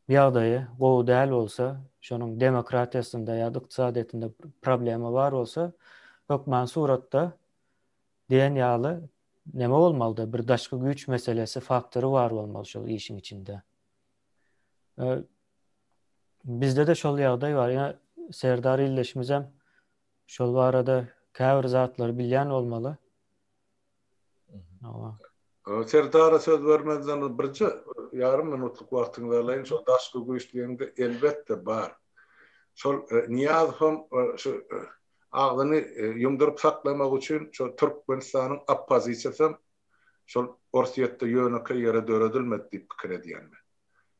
ýagdaýy gowy däl bolsa, şonuň demokratiýasynda ýa-da ykdysadyýetinde problema bar bolsa, hökman suratda diýen ýaly neme bolmalyda, bir daşky güýç meselesi, faktory bar bolmaly şol işiň içinde. Bizde-de şol ýagdaý bar. Ýa Serdar ildeşimizem şol barada käbir zatlary bilýän bolmaly. Serdara söz bermezden birje ýarym minutlyk wagtyňyzy alaýyn. Şol daşky güýç diýeňde elbetde bar. Şol Nyýazowam şu agzyny ýumduryp saklamak üçin şol Türkmenistanyň oppozisiýasam şol Orsýetde ýönekeý ýere döredilmedi diýip pikir edýän men.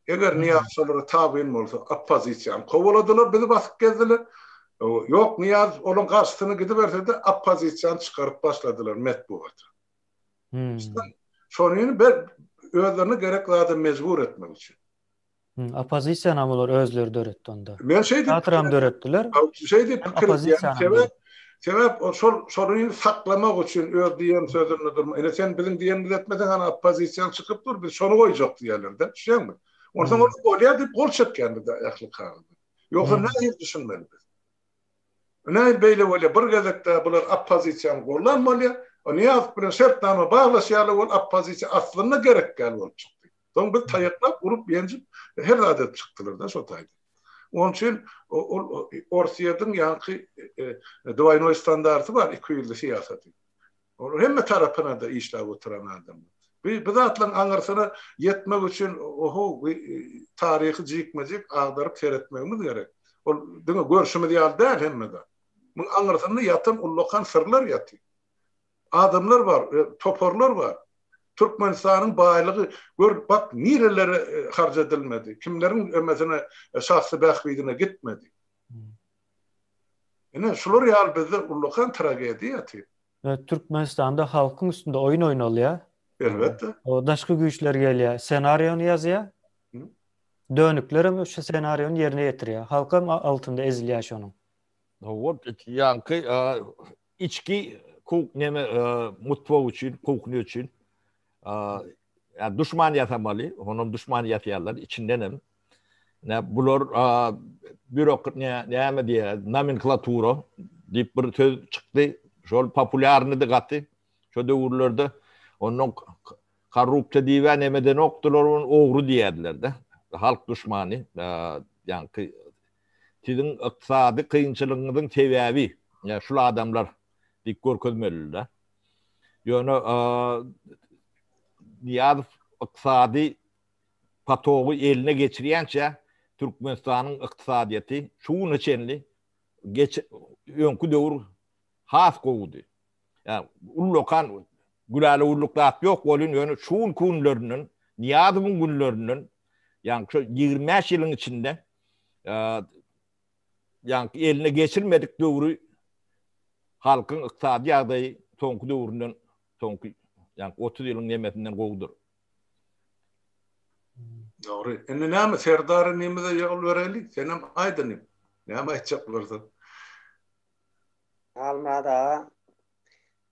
Eger Nyýazow şolara tabyn bolsa oppozisiýany kowaladylar, bizi basyp gezdiler. Ýok Nyýazow olaň garşysyna gidiberse-de oppozisiýany çykaryp başladylar metbugata. Hmm. Şonyny ber özlerine gerek zada mejbur etmek üçin. Hmm, oppozisiýany olar özleri döretdi onda. Men şeý diýip Teatram döretdiler. Şeý diýip pikir edýän. Sebäp sebäp o şol şony saklamak üçin öz diýen sözünde durma. Ine sen biziň diýenimizi etmeseň hany oppozisiýaň çykyp dur, biz şony goýjak diýerler-de. Düşýäňmi? Onsoň ol bolýar diýip gol çekýändir ähli kagyzda. Ýogsa nähili düşünmeli biz? Nähili beýle bolýar? Bir gezekde bular oppozisiýany gollan bolýar. O Nyýazow bilen şertnama baglaşýarlar, ol oppozisiýa aslynda gerek däl bolup çykdy. Soň biz taýaklap, urup, ýenjip, her zat edip çykdylar-da şo taýda. Onuň üçin ol Orsýetiň ýaňky dwoýnoý standarty bar, ikiýüzli syýasaty. Ol hemme tarapyna-da işläp oturan adam. Bu bu zatlaryň aňyrsyna ýetmek üçin oho bu taryhy jikme-jik agdaryp seretmegimiz gerek. Ol diňe görşümiz ýaly däl hemme zat. Muň aňyrsynda ýatan ullakan syrlar ýatyr. Adamlar bar, toparlar bar. Türkmenistanyň baýlygy gör bak nirelere harç edilmedi, kimleriň emesine şahsy bähbidine gitmedi. Ine, şular ýaly bizde ullakan tragediýa ýatyr. We Türkmenistanda halkyň üstünde oýun oýnalýar. Elbetde. O daşky güýçler gelýär, ssenariýony ýazýar. Dönükler hem şu ssenariýony ýerine ýetirýär. Halkam altynda ezilýär şonuň. Hawa, ýaňky içki kuk neme mutfak üçin, kuhnya üçin ýa duşman ýasamaly, onam duşman ýasaýarlar içindenem. Nä bular bürokrat nä näme diýýär, nomenklatura diýip bir söz çykdy. Şol populýarnydy gaty şo döwürlerde. Ondan. Korrupsiýa diýibä neme edenokdylar ony ogry diýerdiler-de. Halk duşmany. Ýaňky siziň ykdysady kynçylygyňyzyň sebäbi şul adamlar diýip görkezmelidi-de. Ýöne Nyýazow ykdysady potogy eline geçirýänçä Türkmenistanyň ykdysadyýeti şu güne çenli geç öňki döwür has gowudy. Ýa ullakan güläle-güllük zat ýok welin ýöne şu günki günlerinden Nyýazowyň günlerinden ýaňky şo 25 ýylyň içinde ýaňky eline geçirmedik döwri halkyň ykdysady ýagdaýy soňky döwründen soňky ýaňky 30 ýylyň nemesinden gowudyr. Dogry. Indi näme Serdar inimize ýol bereli? Senem aýt inim. Näme aýtjak bolsaň. Halmyrat aga,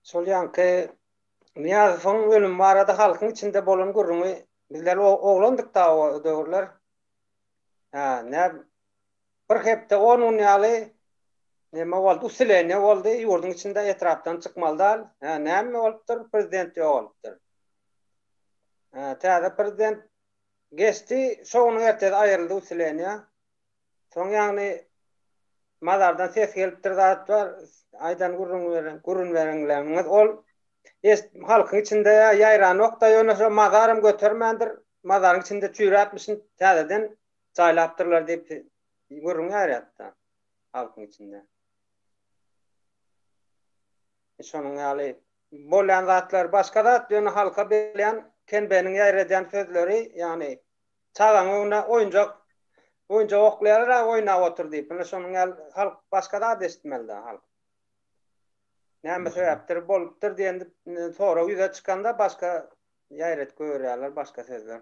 şol ýaňky Nyýazowyň ölümi barada halkyň içinde bolan gürrüňi bizler oglandyk-da o döwürler. Hä, nä bir hepde, on gün ýaly neme boldy, usileniýe boldy, ýurduň içinde etrapdan çykmaly dal. Hä, näme bolupdyr? Prezident ýogalypdyr. Hä, täze prezident geçdi, şo günüň ertesi aýryldy usileniýe. Soň ýagny mazardan ses gelipdir zat bar, aýdan gürrüň beren, gürrüň berenleriňiz ol eşit halkyň içinde ýaýranokda ýöne şo mazaram götermändir, mazaryň içinde çüýräpmişin täzeden jaýlapdyrlar diýip gürrüň ýaýratdy halkyň içinde. Şonuň ýaly bolýan zatlar başga zat, ýöne halka berýän Kenbeniň ýaýradýan sözleri, ýagny Çagaň öňüne oýunjak oýunjak oklaýarlar-a oýnap otur diýip. Ine şonuň ýaly halk başga zat eşitmeli-dä halk. Näme sebäpdir bolupdyr diýen sorag ýüze çykanda başga ýaýradyp goýberýärler başga sözler.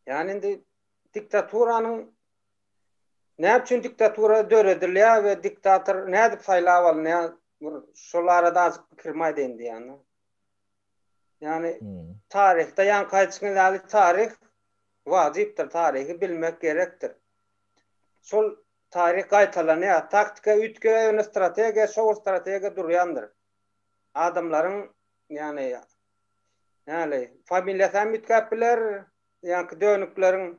Ýani indi diktaturanyň näme üçin diktatura döredilýär we diktator nädip saýlap alynýar bir şol arada azajyk pikirimi aýdaýyn diýýän. Ýagny taryhda ýaňky aýdyşyňyz ýaly taryh wajypdyr, taryhy bilmek gerekdir. Şol taryh gaýtalanýar, taktika üýtgeýär, ýöne strategiýa şo bir strategiýa durýandyr. Adamlaryň ýagny näli familiýasy hem üýtgäp biler, ýaňky dönükleriň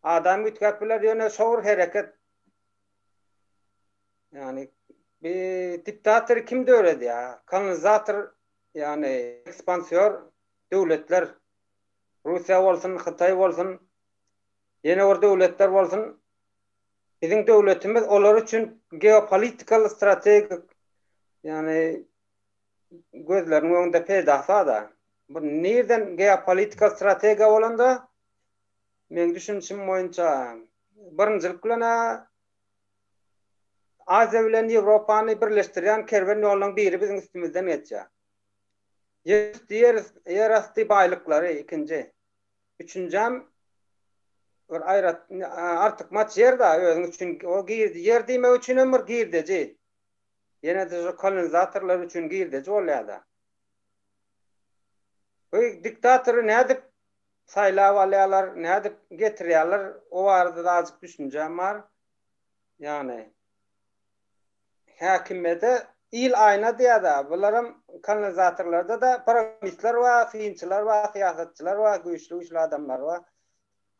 adam üýtgäp biler, ýöne şo bir hereket Ýagny bi diktatory kim döredýär? Kolonizator, ýagny ekspansiýor döwletler. Russiýa bolsun, Hytaý bolsun, ýene bir döwletler bolsun. Biziň döwletimiz olar üçin geopolitikal strategik, ýagny gözleriniň öňünde peýdasy bar-da. Bu nirden geopolitikal strategiýa bolanda, meň düşünişim boýunça birinjilik bilen-ä Aziýa bilen Ýewropany birleşdirýän kerwen ýolunyň biri biziň üstümizden geçýär. Ýerüsti, ýerasty baýlyklary, ikinji. Üçünjem bir aýrat artykmaç ýer-da özüň üçin o ýer diýmek üçinem bir girdeji. Ýene-de şu kolonizatorlar üçin girdeji bolýar-da. Bu diktatory nädip saýlap alýarlar, nädip getirýärler, o barada-da azajyk düşünjäm bar. Ýagny, häkimiýete il aýna diýýär-dä, bularam kolonizatorlarda-da programmistler bar, synçylar bar, syýasatçylar bar, güýçli-güýçli adamlar bar.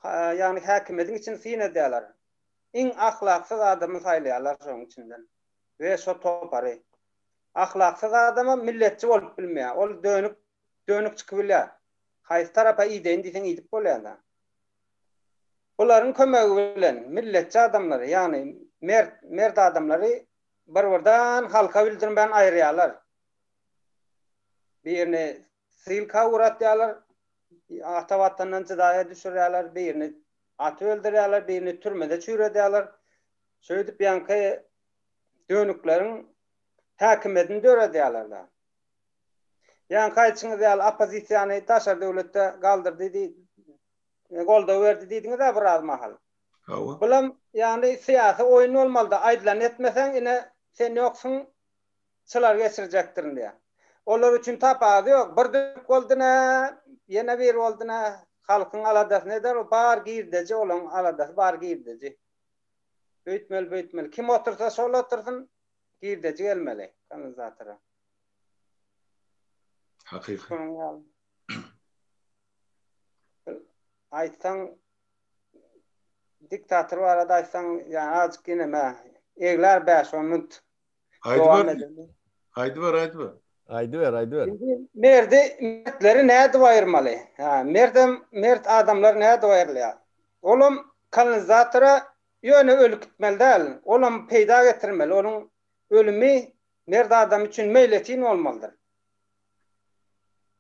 Ýagny häkimiýetiň içini syn edýärler. Iň ahlaksyz adamy saýlaýarlar şonuň içinden we şo topary. Ahlaksyz adamam milletçi bolup bilmeýär. Ol dönük dönük çykybilýär. Haýsy tarapa ideýin diýseň idip bolýar-da. Bularyň kömegi bilen milletçi adamlary, ýagny mert, mert adamlary bir-birden halka bildirmän aýyrýarlar. Birini ssylka ugratýarlar, ata watandan jydaýa düşürýärler, birini atyp öldürýärler, birini türmede çüýredýärler. Şeýdip ýaňky dönükleriň häkimiýetini döredýärler-de. Ýaňky aýdyşyňyz ýaly oppozisiýany daşary döwletde galdyrdy diý, goldaw berdi diýdiňiz-ä biraz mahal. Hawa. Bulam ýagny syýasy oýun bolmalyda, aýdylanyny etmeseň ine sen ýoksuň çylar geçirjekdirin diýýär. Olar üçin tapawudy ýok. Bir dönük boldy nä, ýene biri boldy nä, halkyň aladasyny eder, bar girdeji olaň aladasy bar girdeji. Öýtmeli beýtmeli. Kim otursa şol otursyn, girdeji gelmeli kolonizatora. Hakyky. Şonuň ýaly. Aýtsaň diktator barada aýtsaň, ýa azajyk ýeneme eglär 5-10 minut. Aýdyber. Aýdyber, aýdyber. Aýdyber, aýdyber. Indi merdi, mertleri nädip aýyrmaly? Hä, merdem, mert adamlar nädip aýrylýar? Olam kolonizatora ýöne ölüp gitmeli däl, olam peýda getirmeli, onuň ölümi mert adam üçin meýletin bolmalydyr.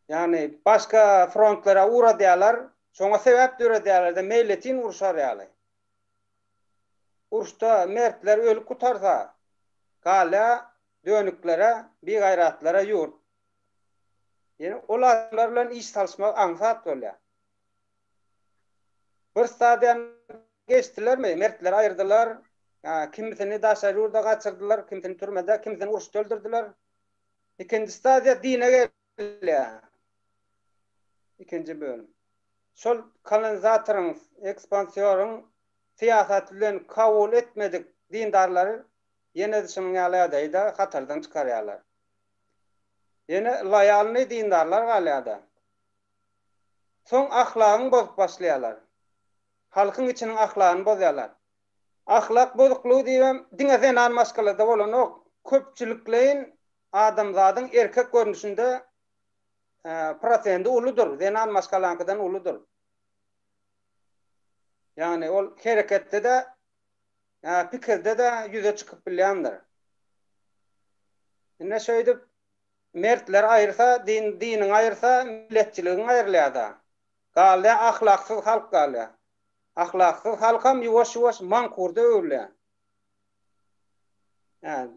Ýagny başga frontlara ugradýarlar, şoňa sebäp döredýärler-de meýletin urşar ýaly. Urşda mertler ölüp gutarsa, galýar dönüklere, bigaýratlara ýurt. Ýene ol adamlar bilen iş salyşmak aňsat bolýar. Bir stadiýany geçdilermi, mertleri aýyrdylar, kimisini daşary ýurda gaçyrdylar, kimisini türmede, kimisini uruşda öldürdiler. Ikinji stadiýa dine gelýär. Ikinji bölüm. Şol kolonizatoryň, ekspansioryň syýasaty bilen kabul etmedik dindarlary ýene-de şunuň ýaly ýagdaýda hatardan çykarýarlar. Ýene loýalnyý dindarlar galýar-da. Soň ahlagyňy bozup başlaýarlar. Halkyň içiniň ahlagyny bozýarlar. Ahlak bozuklygy diýibem diňe zenan maşgalada bolanok, köpçülikleýin adamzadyň erkek görnüşinde prosendi uludyr, zenan maşgalaňkydan uludyr. Ýagny ol hereketde-de, pikirde-de ýüze çykyp bilýändir. Ine şeýdip mertler aýyrsa, din diniňi aýyrsa, milletçiligiň aýrylýar-da. Galýar ahlaksyz halk galýar. Ahlaksyz halkam ýuwaş-ýuwaş mankurda öwrülýär. Hä,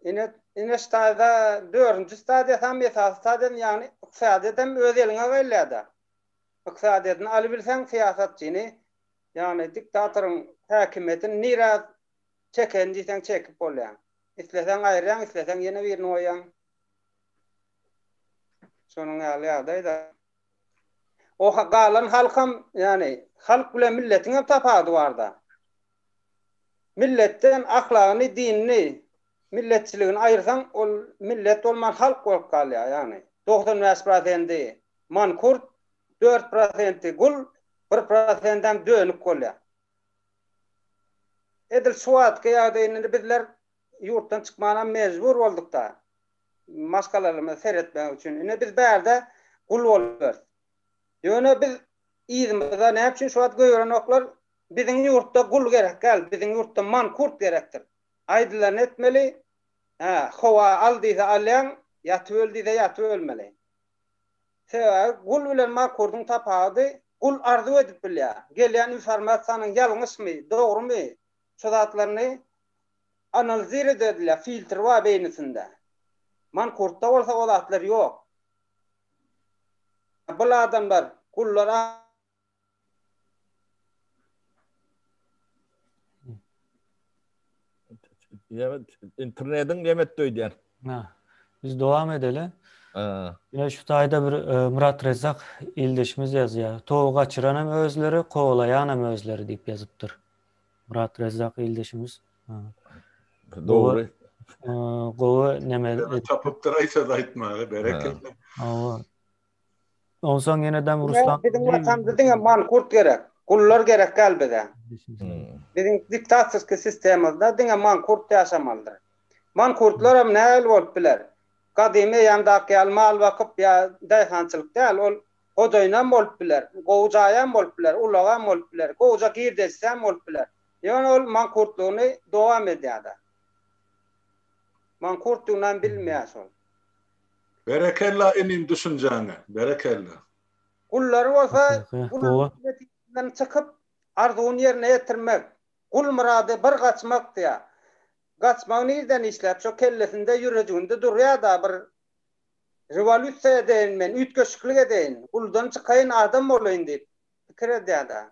ine, ine şu taýda dördünji stadiýasam esasy stadiýam, ýagny ykdysadyýetem öz eliňe gelýär-de. Ykdysadyýetini alybilseň syýasatçyny, ýagny diktatoryň häkimiýetini nirä çekerin diýseň çekip bolýar. Isleseň aýyrýaň, isleseň ýene birini goýýaň. Şonuň ýaly ýagdaý-da. O galan halkam, ýagny halk bilen milletiň hem tapawudy bar-da. Milletden ahlagyny, dinini, milletçiligini aýyrsaň, ol millet bolman halk bolup galýar, ýagny 95 prosendi mankurt, 4 prosenti gul, 1 prosendem dönük bolýar. Edil şu wagtky ýagdaýynda indi bizler ýurtdan çykmana mejbur bolduk-da. Maşgalalarymyza seretmek üçin. Ine biz bärde gul bolupdyrys. Ýöne biz yzymyza näme üçin şu wagt goýberenoklar? Biziň ýurtda gul gerek däl, biziň ýurtda mankurt gerekdir. Aýdylany etmeli, hä, howa al diýse alýaň, ýatyp öl diýse ýatyp ölmeli. Sebäbi gul bilen mankurdyň tapawudy, gul arzuw edip bilýär. Gelýän informasiýanyň ýalňyşmy, dogrumy, şu zatlaryny analizir edilýär, filtr bar beýnisinde. Mankurtda bolsa o zatlar ýok. Bul adamlar gullar Internetiň nemetdi öýdýän. Ha. Biz dowam edeli. Ha. Ine şu taýda bir e, Murat Rezzak ildeşimiz ýazýar. Towy gaçyran hem özleri, kowalaýan hem özleri diýip ýazypdyr. Murat Rezzak ildeşimiz. Ha. Dogry. Gowy neme tapypdyr aý söz aýtmaga berekella. Hawa. Onsoň ýenedem Ruslan Biziň watanymyzda diňe mankurt gerek. Gullar gerek däl bize. Biziň diktatorskiý sistemamyzda diňe mankurt ýaşamalydyr. Mankurtlar hem nähili bolup biler? Gadymy eýýamdaky ýaly mal bakyp ýa daýhançylyk däl, ol hojaýynam bolup biler, gowy jaýam bolup biler, ulagam bolup biler, gowuja girdejisem bolup biler. Ýöne ol mankurtlygyny dowam edýär-de. Mankurtdygynam bilmeýär şol. Berekella inim düşünjäňe, berekella. Gullary bolsa gul netijesinde çykyp arzuwyny ýerine ýetirmek. Gul myrady bir gaçmak diýýär. Gaçmagy nirden işläp şo kellesinde ýürejiginde durýar-da bir rewolýusiýa edeýin men, üýtgeşiklik edeýin, guldan çykaýyn adam bolaýyn diýip pikir edýär-de.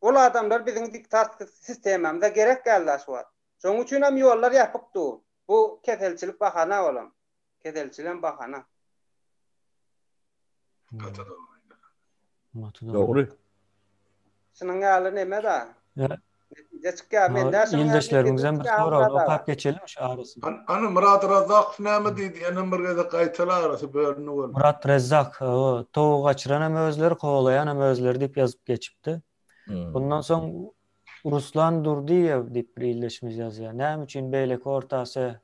Ol adamlar biziň diktatorski sistemamyza gerek däl-dä şu wagt. Şonuň üçinem ýollar ýapyk dur. Bu keselçilik bahana olam. Keselçiligem bahana. Gaty dogry. Dogry. Şunuň ýaly neme-da. Gije çykýar. Men dä şoň Ildeşlerimiňizem bir soragyny okap geçelim şu arasyny. Hany Myrat Razzakow näme diýdi? Ýene bir gezek gaýtala arasy bölündi weli. Myrat Rezzak, hawa, towugy gaçyran hem özleri, kowalaýan hem özleri diýip ýazyp geçipdi. Bundan soň Ruslan Durdyýew diýip bir ildeşimiz ýazýar. Näme üçin beýleki Orta Aziýa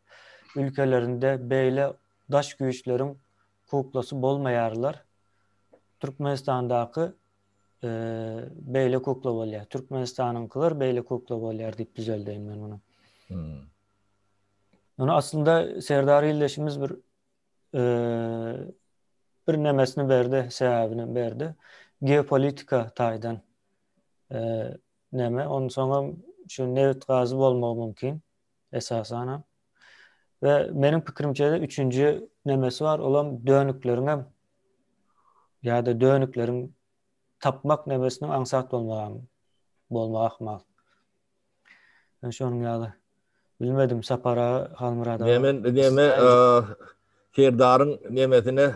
ülkelerinde beýle daş güýçleriň kuklasy bolmaýarlar? Türkmenistandaky beýle kukla bolýar. Türkmenistanyňkylar beýle kukla bolýar diýip düzeldeýin men muny. Hmm. Ýöne aslynda Serdar ildeşimiz bir bir nemesini berdi, sebäbini berdi. Geopolitika taýdan neme, onsoňam şu nebit gazy bolmagy mümkin esasanam. We meniň pikirimçe-de üçünji nemesi bar, olam dönükleriň hem ýa-da dönükleriň tapmak nemesiniň aňsat bolmagy bolmagy ahmal. Men şonuň ýaly bilmedim Sapar aga Halmyrat aga. Neme neme Serdaryň nemesine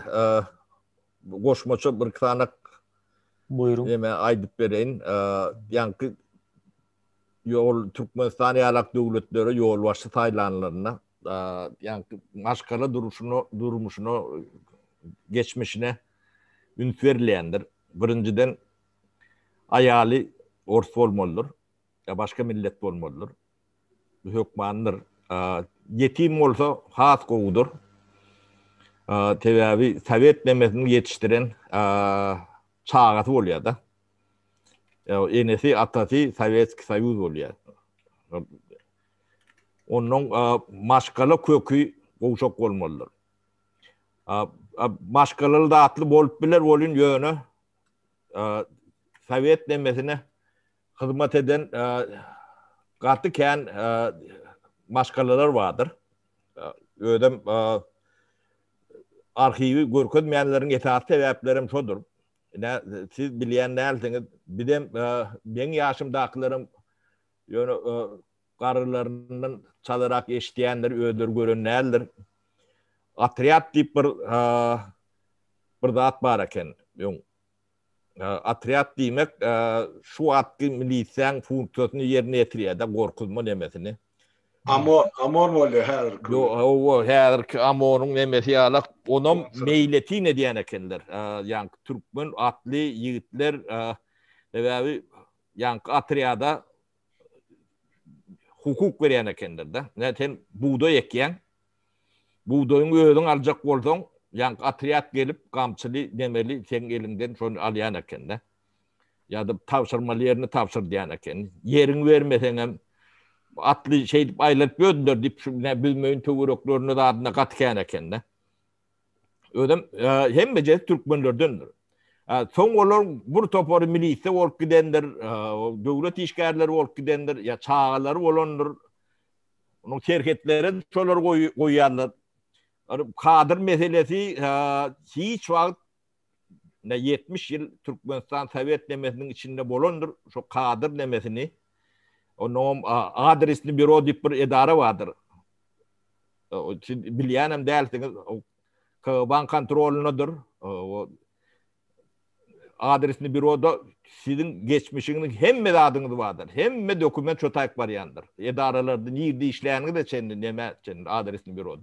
goşmaça bir sanak Buýruň. Neme aýdyp bereýin. Ýaňky ýol Türkmenistan ýalak döwletlere ýolbaşçy saýlanlarynda ýaňky maşgala duruşyna, durmuşyna, geçmişine üns berilýändir. Birinjiden aýaly ors bolmalydyr, ýa başga millet bolmalydyr. Bu hökmandyr. Ýetim bolsa has gowudyr. Sebäbi sowet nemesiniň ýetişdiren çagasy bolýar-da. Enesi, atasy Sowetskiý Soýuz bolýar. Ondan maşgala köki gowşak bolmalydyr. Maşgalaly zatly bolup biler bolun ýöne sowet nemesine hyzmat eden gaty kän maşgalalar bardyr. Özem arhiwi görkezmeýänleriň esasy sebäplerem şodur. Ine, siz bilýän dälsiňiz, bizem meň ýaşymdakylaram ýöne garrylaryndan çalarak eşidýändir, özleri gören däldir. Otrýad diýip bir bir zat bar eken öň. Otrýad diýmek şu wagtky milisiýaň funksiýasyny ýerine ýetirýär-de, gorkuzma nemesini. Amon, Amon bolýar häzirki. Ýok, hawa, häzirki Amonyň nemesi ýalak, onam meýletin edýän ekenler. Ýaňky türkmen atly ýigitler, sebäbi ýaňky otrýada hukuk berýän ekenler-de. Ine, sen bugdaý ekýäň, Bugdaýyňy özüň aljak bolsaň, ýaňky otrýad gelip, gamçyly, nemeli seň eliňden şony alýan eken-de. Ýa-da tabşyrmaly ýerine tabşyrdýan eken. Ýeriňi bermeseňem, atly şeýdip aýlanyp ýördüler diýip, şu ine Büzmeýin töwereklerinde zadynda gaty kän eken-de. Özem hemmejesi türkmenlerdendir. Soň olar bir topary milisiýa bolup gidendir, döwlet işgärleri bolup gidendir, ýa çagalary bolandyr. Onuň serhetlere şolar goýýarlar. Kadr meselesi hiç wagt ne 70 ýyl Türkmenistan Sowet nemesiniň içinde bolandyr. Şo kadr nemesini onuň adresni büro diýip bir edara bardyr. Siz bilýänem dälsiňiz. KGB-nyň kontrolyndadyr. O adresni büroda siziň geçmişiňiziň hemme zadyňyz bardyr. Hemme dokument şo taýyk barýandyr. Edaralarda nirde işläniňize çenli, nämä çenli adresni büroda.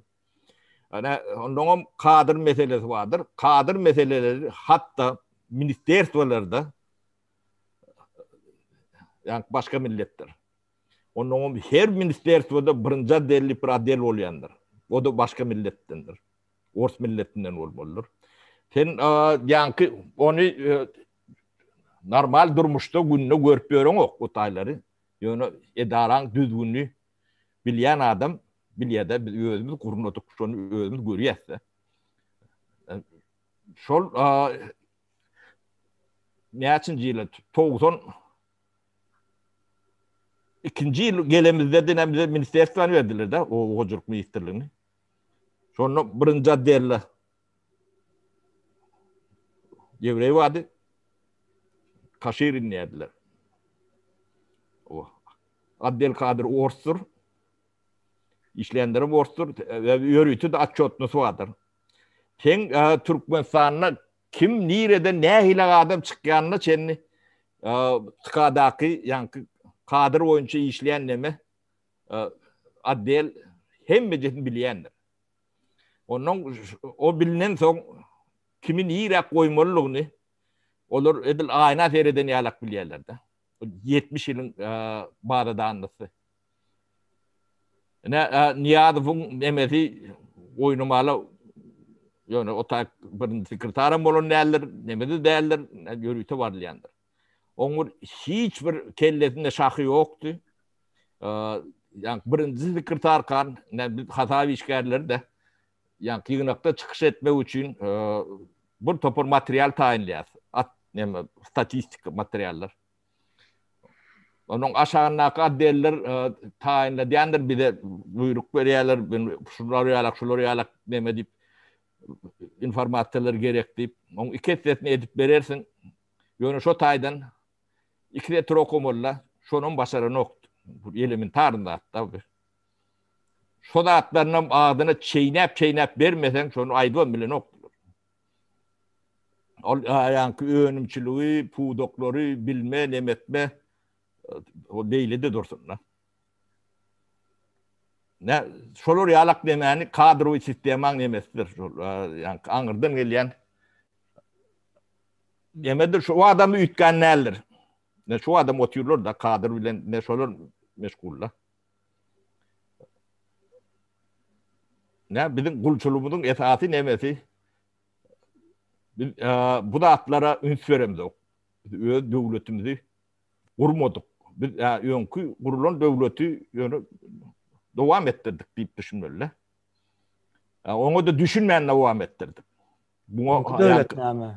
Ana, onnoňam kadr meselesi bardyr. Kadr meseleleri hatda ministerstwolarda ýa başga milletdir. Onnoňam her ministerstwoda birinji otdel diýip bir otdel bolýandyr. O-da başga milletdendir. Ors milletinden bolmalydyr. Sen ýaňky ony normal durmuşda günde görüp ýöreňok o taýlary. Ýöne edaraň düzgünini bilýän adam bilýär-de, biz özümiz gurnadyk, şony özümiz görýäs-de. Şol näçinji ýyl 90 ikinji ýyl gelemizde diňe bize ministerstwany berdiler-de, oba hojalyk ministrligini. Şonda birinji otdelde ýewreý bardy. Kaşirin diýerdiler. O otdel kadr orsdur. Işleýänlerem orsdur. Ýörite-de otçetnosy bardyr. Sen Türkmenistanda kim nireden nähili adam çykýanyna çenli TK-daky ýaňky. Kadr boýunça işleýän neme otdel hemmejesini bilýändir. Ondan o bilinen soň kimi niräk goýmalydygyny olar edil aýna sereden ýalak bilýärler-de. 70 ýylyň baza-danlysy. Ine, Nyýazowyň nemesi oýnamala ýöne o taýk birinji sekretaram bolan däldir, nemesi däldir, ýörite barylýandyr. Oň bir hiç bir kellesinde şahy ýokdy. Ýa birinji sekretarkan, biz hasap işgärleri-de, ýa ýygnakda çykyş etmek üçin bir topar material taýynlaýar. At, neme, statistika materiallar. Onuň aşagyndaky otdeller taýynladýandyr bize buýruk berýärler, şular ýalak, şular ýalak neme diýip informasiýalar gerek diýip, oň iki essesini edip berersiň. Ýöne şo taýdan iki setir okamaly-da, şonam başaranok. Bu elementar zat-da bu. Şo zatlarynam agzyna çeýnäp-çeýnäp bermeseň, şony aýdybam bilenok. Ol ýaňky önümçiligi, pudaklary bilme, nemetme o beýle-de dursun-da. Ne, şolar ýalak nemäni kadrowy sistemaň nemesidir şol ýaňky aňyrdan gelýän nemedir şu adamy üýtgän däldir. Ne şu adam otyrlar da kadr bilen ne şolar meşgullar. Ne biziň gulçulygymyzyň esasy nemesi biz bu zatlara üns beremzok. Biz öz döwletimizi gurmadyk. Biz öňki gurulan döwleti ýöne dowam etdirdik diýip düşünmeli. Oňa-da düşünmän dowam etdirdik. Buňa döwlet näme?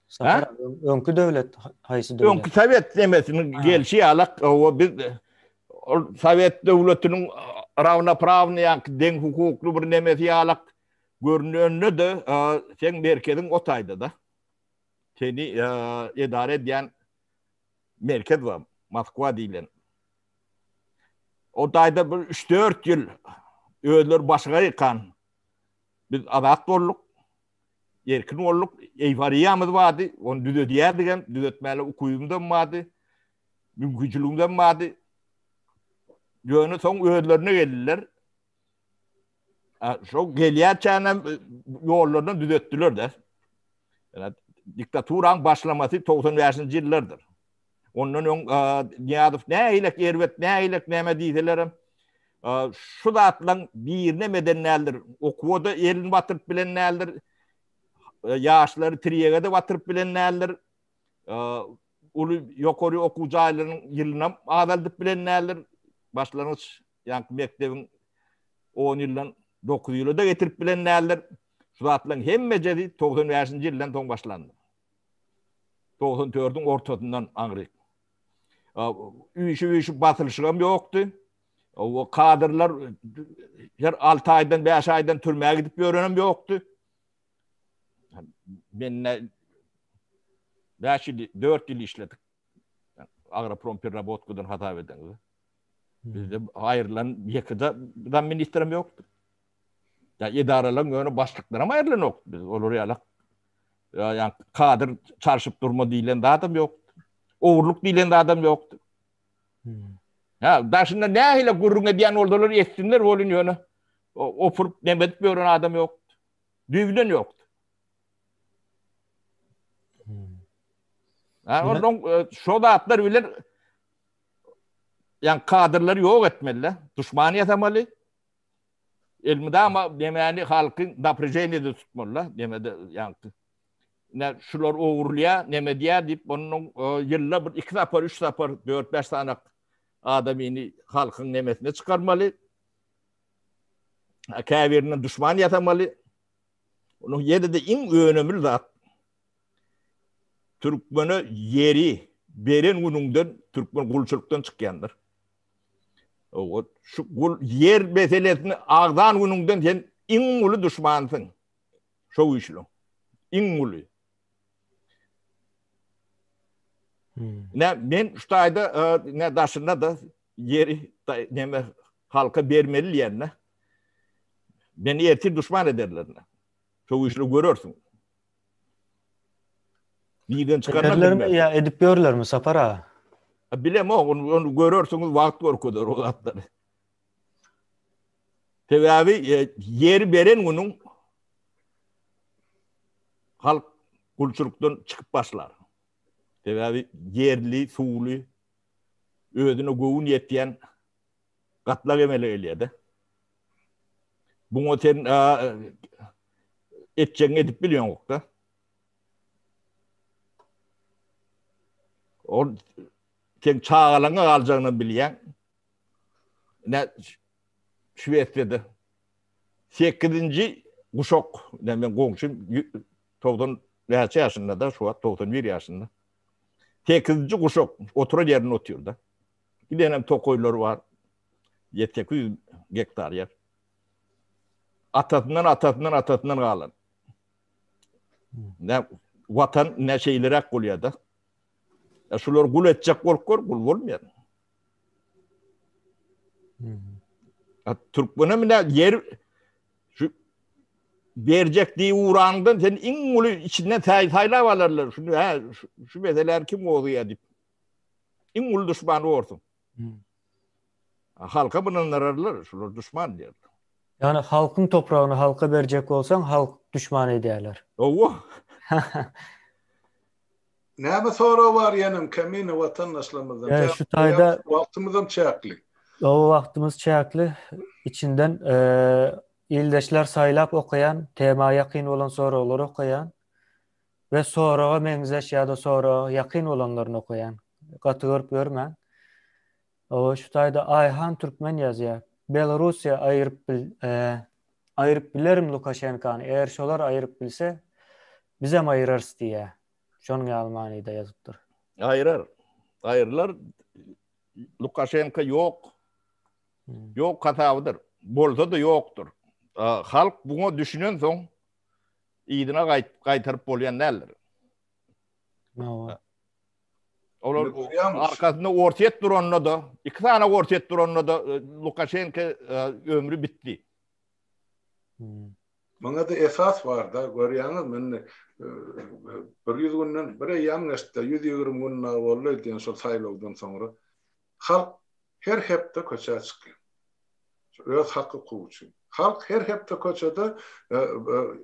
Sapar öňki döwlet haýsy döwlet? Öňki sowet nemesiniň gelşi ýalak, o biz ol sowet döwletiniň rawnoprawnyý ýa deň hukukly bir nemesi ýalak görünende-de seň merkeziň o taýda-da. Seni edara edýän merkez bar, Moskwa diýlen. O taýda bir 3-4 ýyl özleri başga ýykan Biz azat bolduk, erkin bolduk, eýforiýamyz bardy, ony düzedýärdik hem, düzetmäge ukybymyzam bardy, mümkinçiligimizem bardy. Ýöne soň özlerine geldiler. Şo gelýärçänem ýollardan düzetdiler-de. Diktaturaň başlamasy 95-nji ýyllardyr. Ondan öň Nyýazow nähilek erbet, nähilek näme diýselerem, şu zatlaryň birinem eden däldir. Okuwa-da elini batyryp bilen däldir. Ýaşlary tirýege-de batyryp bilen däldir. Uly ýokary okuw jaýlarynyň ýylynam azaldyp bilen däldir. Başlangyç ýaňky mekdebiň 10 ýyldan 9 ýyla-da getirip bilen däldir. Şu zatlaryň hemmejesi 95-nji ýyldan soň başlandy. 94-iň ortasyndan aňryk. Üýşüp-üýşüp basylyşygam ýokdy. O kadrlar her 6 aýdan, 5 aýdan türmä gidip ýörenem ýokdy. Men 5 ýyl, 4 ýyl işledik. Agroprom perrabotkadan hasap edeňizde. Bizde aýrylan ýeke-de zam ministrem ýokdy. Ýa edaralaryň ýöne başlyklaram aýrylanok. Biz olar ýalak ýa kadr çalşyp durma diýlen zadam ýok. Ogurlyk diýlen zadam ýokdy. Hmm. Ha, daşynda nähili gürrüň edýän bolsalar etsinler bolun ýöne opuryp neme edip ýören adam ýok. Düýbünden ýokdy. Hmm. Ha, ondan e, şo zatlar bilen ýa kadrlary ýok etmeli, duşman ýasamaly. Elmydama nemäni halky naprejeniýede tutmaly-da, nemede ýaňky. Ine şular ogurlaýar, neme edýär diýip, onuň ýylda bir iki sapar, üç sapar, dört-bäş sany adamyny halkyň nemesine çykarmaly. Käbirinden duşman ýasamaly. Onuň ýene-de iň önemli zat türkmene ýeri beren günüňden türkmen gulçulykdan çykýandyr. O şu gul ýer meselesini agzan günüňden sen iň uly duşmansyň. Şo güýçlüň. Iň uly. Hmm. Ne men şu taýda e, ne daşynda da ýeri neme halka bermeli diýende. Meni ertir duşman ederler. Şo güýçli görersiň. Nirden çykarlar Ederlermi ýa edip ýörlermi Sapar aga? Bilemok, ony görersiňiz, wagt görkezer o zatlary. Sebäbi ýeri beren günüň halk gulçulykdan çykyp başlar. Sebäbi ýerli, suwly, özüne göwün ýetýän gatlak emele gelýär-de. Buňa sen etjegiňi edip bilýoňok-da. Ol seň çagalaňa galjagyny bilýäň. Ne Şwesiýada 8-nji guşak, ine men goňşym 90 näçe ýaşynda da, şu wagt 91 ýaşynda. 8-nji guşak oturan ýerinde otyr-da. Gidenem tokaýlary bar. 7-800 gektar ýer. Atasyndan, atasyndan, atasyndan galan. Ne watan ne şeýleräk bolýar-da. Ya şular gul etjek bolup gör, gul bolmaýar. Ya türkmene mine ýer şu berjek diýip ugranyňdan sen iň uly içinden saýlap alarlar. Şunu ha şu meseläni kim gozgaýar diýip. Iň uly duşmany borsuň. Halka ynandyrarlar, şular duşman diýerler. Ýagny halkyň topragyny halka berjek bolsaň, halk duşman edýärler. Hawa. Näme sorag bar ýenem Kemine watandaşlarymyzdan? Ýa şu taýda wagtymyzam çäkli. Hawa wagtymyz çäkli. Içinden ildeşler saýlap okaýan, tema ýakyn bolan soraglary okaýan we soraga meňzeş ýa-da soraga ýakyn bolanlaryny okaýan. Gaty görüp ýörmäň. Hawa şu taýda Aýhan Türkmen ýazýar. Belarussiýa aýyryp bil aýyryp bilerin Lukaşenkany eger şolar aýyryp bilse bizem aýyrarys diýýär. Şonuň ýaly manyda ýazypdyr. Aýyrar. Aýyrylar. Lukaşenka ýok. Ýok hasabydyr. Bolsa-da ýokdur. Halk buňa düşünensoň yzyna gaýtaryp bolýan däldir. Hawa. Olar arkasynda Orsýet duranda-da, iki sany Orsýet duranda-da e, Lukaşenko e, ömri bitdi. Hmm. Muňa-da esas bar-da, görýäňizmi indi e, bir ýüz günden bir eýýäm geçdi, 120 gün dagy boldy diýen şol saýlawdan soňra. Halk her hepde köçä çykýar. Öz hak-hukugy üçin. Halk her hepde köçede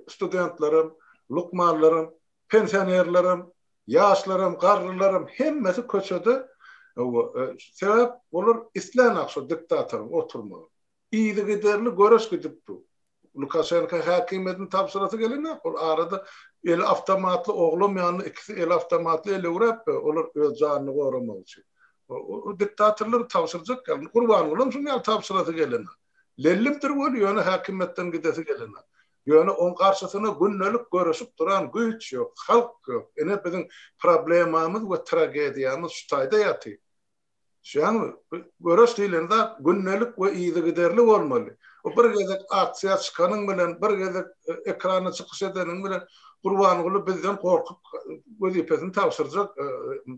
studentlerem, lukmanlaram, pensionerlerem, Ýaşlaram, garrylaram hemmesi köçede. Sebäp olar islänok şo diktatoryň oturmagyny. Yzygiderli göreş gidip dur. Lukaşenko häkimiýetini tabşyrasy gelenok. Ol arada eli awtomatly oglam ýanynda ikisi eli awtomatly elewräp olar öz janyny goramak üçin. O diktatorlary tabşyrjak ýaly. Gurbangulam şuň ýaly tabşyrasy gelenok. Lellimdir weli ýöne häkimiýetden gidesi gelenok. Ýöne oň garşysyna gündelik göreşip duran güýç ýok, halk ýok. Ine biziň problemamyz we tragediýamyz şu taýda ýatyr. Düşýäňmi? Göreş diýlen zat gündelik we yzygiderli bolmaly. O bir gezek aksiýa çykanyň bilen, bir gezek ekranda çykyş edeniň bilen Gurbanguly bizden gorkup wezipesini tabşyrjak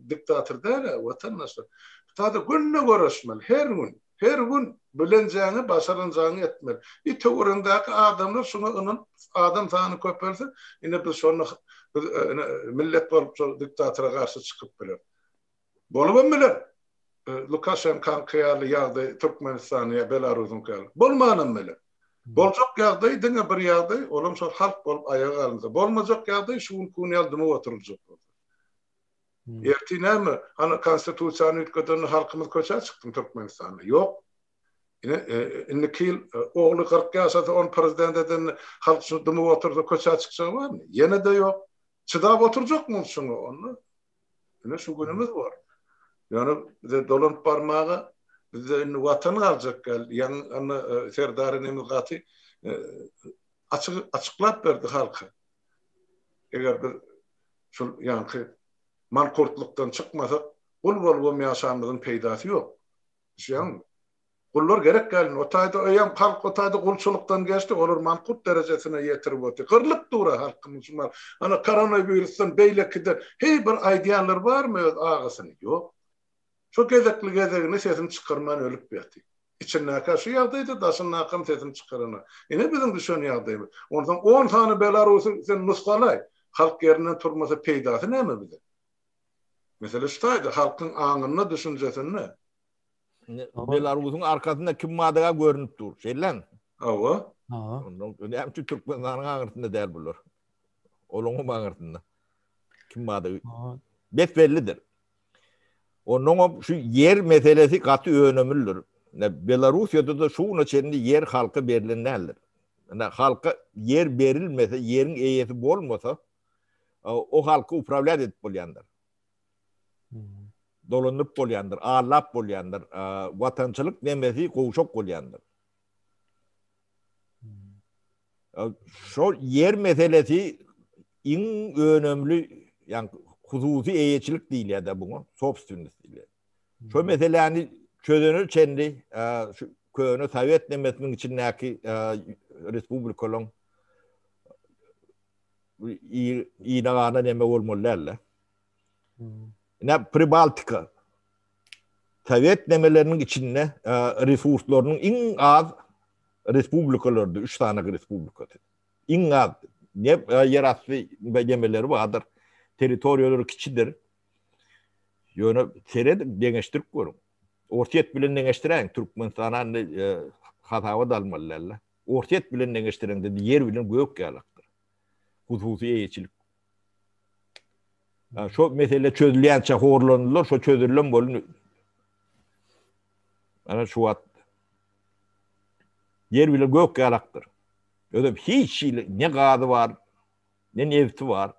diktator däl-ä, watandaşlar. Bu taýda günde göreşmeli, her gün. Her gün bilenjäňi, başaranjaňy etmeli. I töweregiňdäki adamlar şuňa ynanyp, adam sany köpelse, ine biz şonda biz ine millet bolup şol diktatora garşy çykyp bileris. Bolubam biler. Lukaşenkaňky ýaly ýagdaý Türkmenistanda ýa Belarusyňky ýaly. Bolmanam biler. Boljak ýagdaý diňe bir ýagdaý, olam şol halk bolup aýaga galynsa. Bolmajak ýagdaý şu günki gün ýaly dymyp oturyljak bolsa. Ertir näme? Hany konstitusiýany üýtgedende halkymyz köçä çykdymy Türkmenistanda? Ýok. Ine, indiki ýyl ogly 40 ýaşasa ony prezident edende halk şu dymyp otursa köçä çykjagy barmy? Ýene-de ýok. Çydap oturjakmy şuňa onda? Ine şu günümiz bar. Ýöne bize dolanyp barmaga bizde indi watan galjak gel. Ýaňy indi Serdar inimiz gaty açyk açyklap berdi halka. Eger biz Şul ýaňky mankurtlykdan çykmasak, gul bolubam ýaşanymyzyň peýdasy ýok. Düşýäňmi? Gullar gerek däl indi. O taýda öýem halk o taýda gulçulykdan geçdi, olar mankurt derejesine ýetirip otyr. Gyrlyp dur-a halkymyz şu mal. Ana koronawirusdan beýlekiden heý bir aýdýanlar barmy öz agysyny? Ýok. Şo gezekli gezegine sesini çykarman ölüp ýatyr. Içindäkä şu ýagdaýda, daşyndakam sesini çykarana. Ine biziň düşen ýagdaýymyz. Onsoň on sany belarusy sen nusgalaý. Halk ýerinden turmasa peýdasy näme bize? Mesele şu taýda, halkyň aňynda, düşünjesinde. Belarusyň arkasynda kim bardygy görnüp dur. Şeýlemi? Hawa. Hawa. Ondan näme üçin Türkmenistanyň aňyrsynda däl bular? Olaryň aňyrsynda. Kim bardygy bes bellidir. Ondan şu ýer meselesi gaty önemlidir. Belarusiýada-da şu güne çenli ýer halka berlen däldir. Halka ýer berilmese, ýeriň eýesi bolmasa, o halky uprawlýat edip bolýandyr. Dolandyryp bolýandyr, allap bolýandyr. Watançylyk nemesi gowşak bolýandyr. Şol ýer meselesi iň önemli, ýagny hususy eýeçilik diýilýär-de buňa, sobstwennost diýilýär. Şo meseläni çözene çenli şu köne sowet nemesiniň içindäki respublikalaryň ýyna gana neme bolmaly däldi. Ine Pribaltika sowet nemeleriniň içinde resurslarynyň iň az respublikalardy, üç sany respublikasy. Iň az ne ýerasty nemeleri bardyr, territoriýalary kiçidir. Ýöne serediň, deňeşdirip görüň. Orsýet bilen deňeşdiräýiň, Türkmenistana indi hasaba da almaly däldi. Orsýet bilen deňeşdireňde ýer bilen gök ýalakdyr. Hususy eýeçilik. Şo mesele çözülýänçä horlandylar, şo çözülen bolun. Ana şu wagt ýer bilen gök ýalakdyr. Özem hiç hili ne gazy bar, ne nefti bar.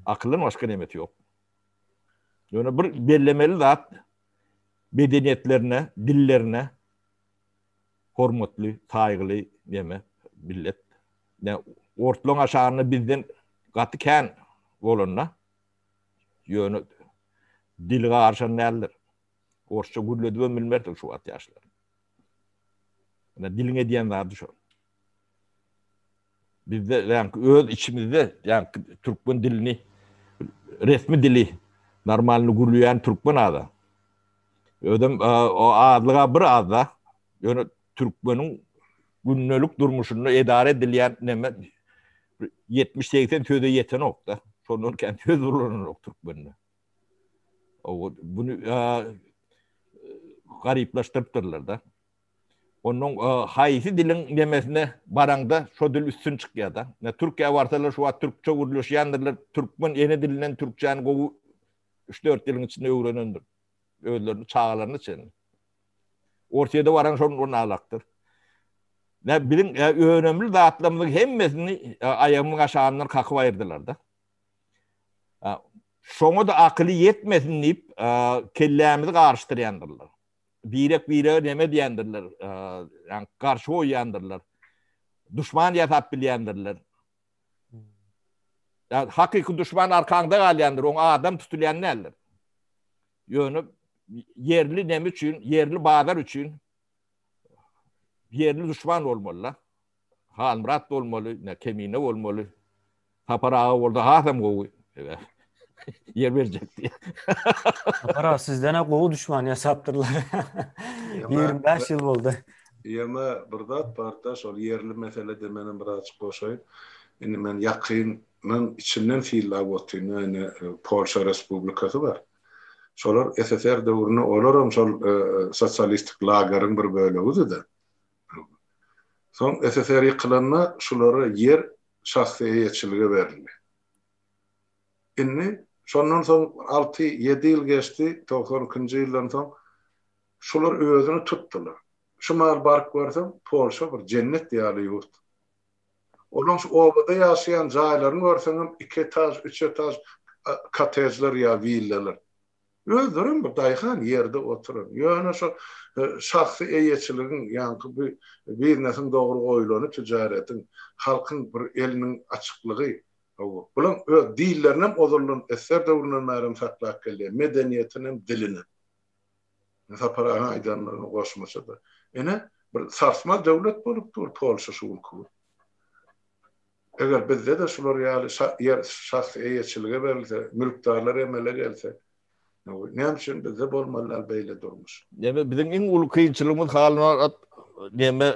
Akyldan başga nemesi ýok. Ýöne bir bellemeli zat medeniýetlerine, dillerine hormatly, saýgyly neme millet. Ne ortlaň aşagynda bizden gaty kän bolanda ýöne dili garyşan däldir. Orsça gürledibem bilmersiň şu wagt ýaşlar. Ine diliň edýän zady şo. Bizde ýaňky öz içimizde ýaňky türkmen dilini resmi dili normalny gürleýän türkmen aza. Özem o azlyga bir azda ýöne türkmeniň gündelik durmuşynda edara edilýän neme 70-80 söze ýetenok-da. Şondan kän söz ulananok türkmende. O bunu garyplaşdyrypdyrlar-da. Onuň haýsy diliň nemesine baraňda şo dil üstün çykýar-da. Ine Türkiýä barsalar şu wagt türkçe gürleşýändirler. Türkmen ene dilinden türkçäni gowy üç-dört ýylyň içinde öwrenendir. Özleriniň çagalaryna çenli. Orsýede baran şondan alakdyr. Ne biziň önemli zatlarymyzyň hemmesini aýagymyň aşagyndan kakyp aýyrdylar-da. Şoňa-da akyly ýetmesin diýip, kellämizi garyşdyrýandyrlar. Birek-birege neme diýendirler, ýagny garşy goýýandyrlar. Duşman ýasap bilýändirler. Ýa hakyky duşman arkaňda galýandyr, oň adam tutulýan däldir. Ýöne ýerli neme üçin, ýerli bazar üçin ýerli duşman bolmaly-da. Halmyrat bolmaly, ne Kemine bolmaly. Sapar aga bolsa hasam gowy. Ýer berjek diýip. Sapar aga sizden-ä gowy duşman ýasapdyrlar. 25 ýyl boldy. Ýöne bir zat bar-da, şol ýerli meselede menem birazjyk goşaýyn. Indi men ýakyndan içinden synlap otyryn, ine Polşa Respublikasy bar. Şolar SSR döwründe olaram şol sosialistik lageriň bir bölegidi-de. Soň SSR ýykylanda şulara ýer şahsy eýeçilige berildi. Indi şondan soň alty, ýedi ýyl geçdi, 92-nji ýyldan soň şular özüni tutdular. Şu mahal baryp görseň, Polşa bir jennet ýaly ýurt. Olaň şu obada ýaşaýan jaýlaryny görseňem iki etaž, üç etaž kottejler ýa willalar. Özlerem bir daýhan ýerde oturan. Ýöne şo şahsy eýeçiligiň, ýaňky bu biznesiň dogry goýlany, tüjaretiň, halkyň bir eliniň açyklygy, hawa, bulaň öz dillerinem ozaldan SSR döwründen bärem saklap gelýär, medeniýetinem, dilinem. Sapar agaň aýdanlaryna goşmaça-da. Ine, bir sarsmaz döwlet bolup dur Polşa şu günki gün. Eger bizde-de şular ýaly ýer şahsy eýeçilige berilse, mülkdarlar emele gelse, näme üçin bizde bolmaly däl beýle durmuş? Neme biziň iň uly kynçylygymyz Halmyrat neme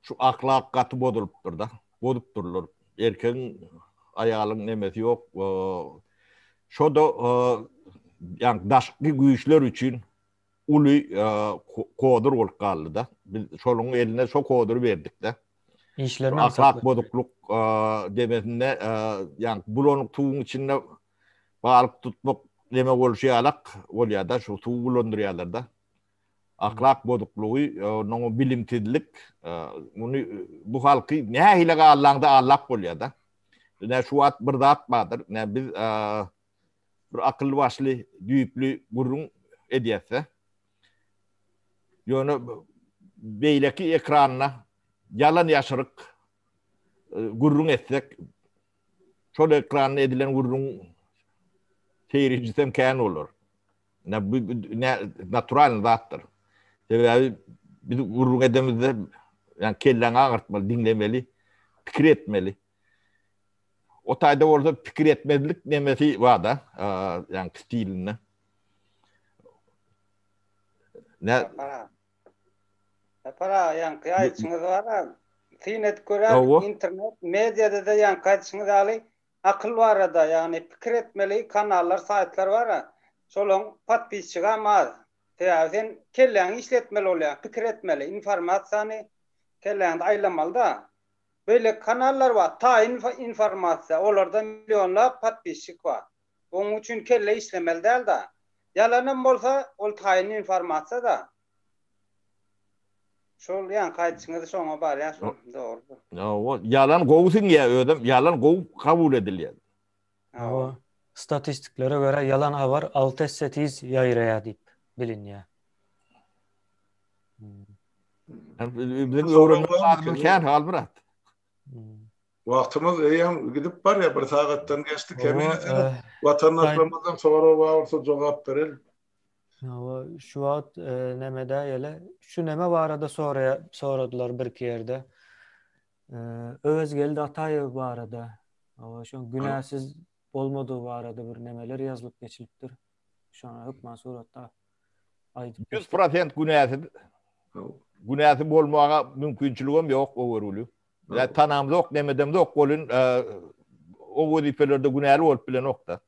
şu ahlak gaty bozulypdyr-da. Bozupdyrlar. Erkegiň aýalyň nemesi ýok. Şo-da ýagny daşky güýçler üçin uly kodur bolup galdy-da. Biz şoluň eline şo kodury berdik-de. Işlerini ahlak bozuklyk demesinde ýagny bulanyk suwuň içinde balyk tutmak neme bolşy ýalak bolýar-da, şu suwy bulandyrýarlar-da. Ahlak bozuklygy, onuň bilimsizlik, muny bu halky nähili gallaňda allap bolýar-da. Ine şu wagt bir zat bardyr. Ine biz bir akylly başly, düýpli gürrüň edýäs-de. Ýöne beýleki ekranda ýalan ýaşyryk gürrüň etsek, şol ekranda edilen gürrüň seýrejisem kän bolar. Ne bu ne natural zatdyr. Sebäbi biz gürrüň edemizde ýa kelläňi agyrtmaly, diňlemeli, pikir etmeli. O taýda bolsa pikir etmezlik nemesi bar-da, ýa stilinde. Ne Sapar aga, ýaňky aýdyşyňyz bar-a, syn edip göräýiň, internet mediada-da ýaňky aýdyşyňyz ýaly Akyl barada, ýagny pikir etmeli kanallar, saýtlar bar-a, şolaň podpisçigam az. Sebäbi sen kelläňi işletmeli bolýaň, pikir etmeli, informasiýany kelläňde aýlamaly-da. Beýleki kanallar bar, taýyn informasiýa, olarda millionlap podpisçik bar. Onuň üçin kelle işlemeli däl-da. Ýalanam bolsa, ol taýyn informasiýa-da. Şol ýaňky aýdyşyňyz şoňa barýar şol dogrudyr. Hawa, ýalan gowy siňýär özem, ýalan gowy kabul edilýär. Hawa, statistiklere görä ýalan habar 6 esse tiz ýaýraýar diýip bilinýär. Biziň öwrenmek zadymyz kän Halmyrat. Wagtymyz eýýäm gidip barýar, bir sagatdan geçdi. Kemine seret, watandaşlarymyzdan sorag bar bolsa jogap bereli. Hawa, şu wagt neme däýeli? Şu neme barada soraýa soradylar birki ýerde. Öwezgeldi Ataýew barada. Hawa, şoň günäsiz bolmadygy barada bir nemeler ýazylyp geçilipdir. Şony hökman suratda aýdyp 100% günäsiz. Günäsi bolmaga mümkinçiligem ýok Öwezguly. Ýa tanamzok, nemedemzok bolun, o wezipelerde günäli bolup bilenok-da.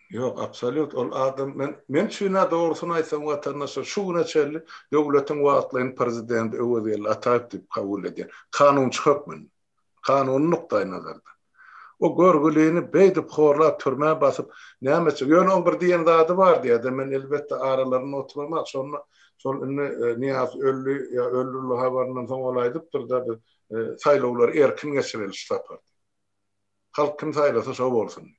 Ýok, absolýut ol adam men men üçin-ä dogrusyny aýtsam watandaşlar şu güne çenli döwletiň wagtlaýyn prezidenti Öwezgeldi Ataýew diýip kabul edýän. Kanunçy hökmünde. Kanuny nukdaýnazardan. O görgülini beýdip horlap türmä basyp näme etjek. Ýöne oň bir diýen zady bar diýýär-de men elbetde aralarynda oturamok şonda şol indi Nyýazow öldi ýa öldürildi habaryndan soň ol aýdypdyr-da biz saýlawlary erkin geçireli şu sapar diýip. Halk kim saýlasa şo bolsun diýip.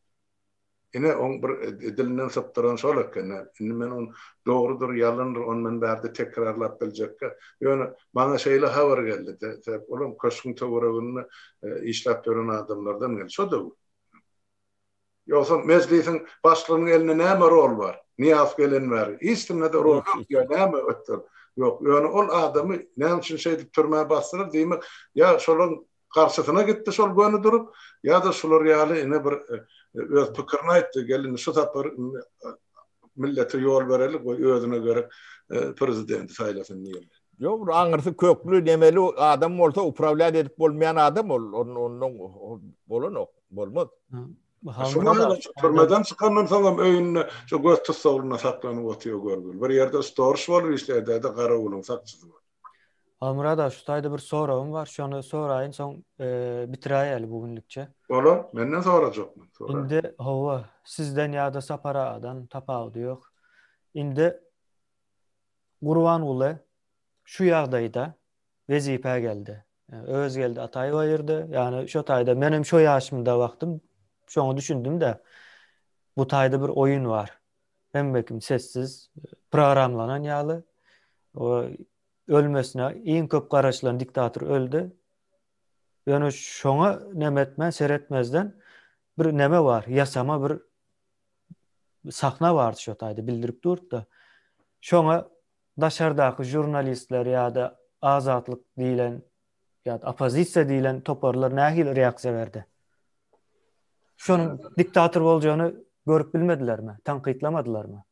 Ine, oň bir dilinden sypdyran şol eken. Indi men ony dogrudyr, ýalandyr, ony men bärde tekrarlap biljekgä. Ýöne maňa şeýle habar geldi-de, sebäp olam köşgüň töwereginde işläp ýören adamlardan geldi. Şo döwür. Ýogsam Mejlisiň başlygynyň elinde näme rol bar? Nyýazow gelen bäri. Hiç kimde-de rol ýok. Ýa näme ötder? Ýok. Ýöne ol adamy näme üçin şeýdip türmä basdylar? Diýmek, ýa şolaň Garşysyna gitdi şol göni durup, ýa-da şular ýaly ine bir öz pikirini aýtdy, gel indi şu sapar indi millete ýol bereli, goý özüne gerek prezidenti saýlasyn diýeli. Ýok, bir aňyrsy kökli, nemeli adam bolsa upravlýat edip bolmaýan adam ol, ondan bolanok, bolmaz. Şuňa türmeden çykandan soňam öýünde şu göz tussaglynda saklanyp otyr görgüli. Bir ýerde storuş bolup işleýär-de, garawulyň sakçysy bolup. Halmyrat aga şu taýda bir soragym bar şony soraýyn soň bitiräýeli bu günlükçe. Bolar, menden sorajakmy? Sora. Indi hawa sizden ýa-da Sapar agadan tapawudy ýok. Indi Gurbanguly şu ýagdaýda wezipä geldi. Öwezgeldi Ataýew aýyrdy. Ýagny şo taýda menem şo ýaşymda wagtym şoňa düşündim-de. Bu taýda bir oýun bar. Hemme kim sessiz programlanan ýaly. O ölmesine iň köp garaşylan diktator öldi. Ýöne şoňa neme etmän, seretmezden bir neme bar, ýasama bir sahna bardy şo taýda bildirip durdy-da. Şoňa daşardaky žurnalistler ýa-da Azatlyk diýlen ýa-da oppozisiýa diýlen toparlar nähili reaksiýa berdi? Şonuň diktator boljagyny görüp bilmedilermi? Tankytlamadylarmy?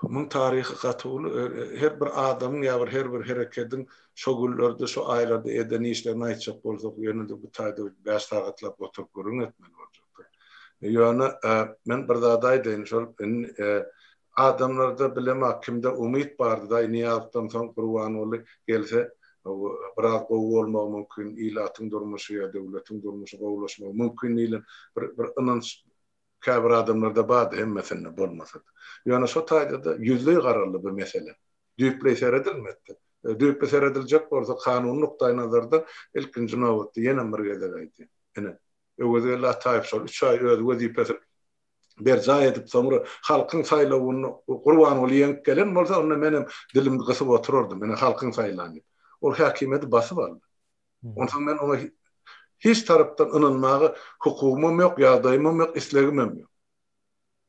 Muň taryhy gaty uly. Her bir adamyň ýa bir her bir herekediň şo günlerde, şo aýlarda eden işlerini aýtjak bolsak, ýene-de bu taýda bäş sagatlap oturyp gürrüň etmeli boljakdyr. Ýöne men bir zady aýdaýyn, şol indi adamlarda bilemok kimde umyt bardy daýy Nyýazowdan soň Gurbanguly gelse biraz gowy bolmagy mümkin, ilatyň durmuşy ýa döwletiň durmuşy gowulaşmagy mümkin diýlen bir bir ynanç Käbir adamlarda bardy, hemmesinde bolmasa-da. Ýöne şo taýda-da ýüzleý garaldy bu mesele. Düýpleý seredilmedi. Düýpli serediljek bolsa, kanuny nukdaýnazardan ilkinji nobatda ýenem bir gezek aýdýan. Ine, Öwezgeldi Ataýew şol üç aý öz wezipesini berjaý edip, soňra halkyň saýlawynda Gurbanguly ýeňip gelen bolsa, onda menem dilimi gysyp oturardym, ine, halkyň saýlany diýip. Ol häkimiýeti basyp aldy. Onsoň men oňa hiç tarapdan ynanmaga hukugymam ýok, ýagdaýymam ýok, islegimem ýok.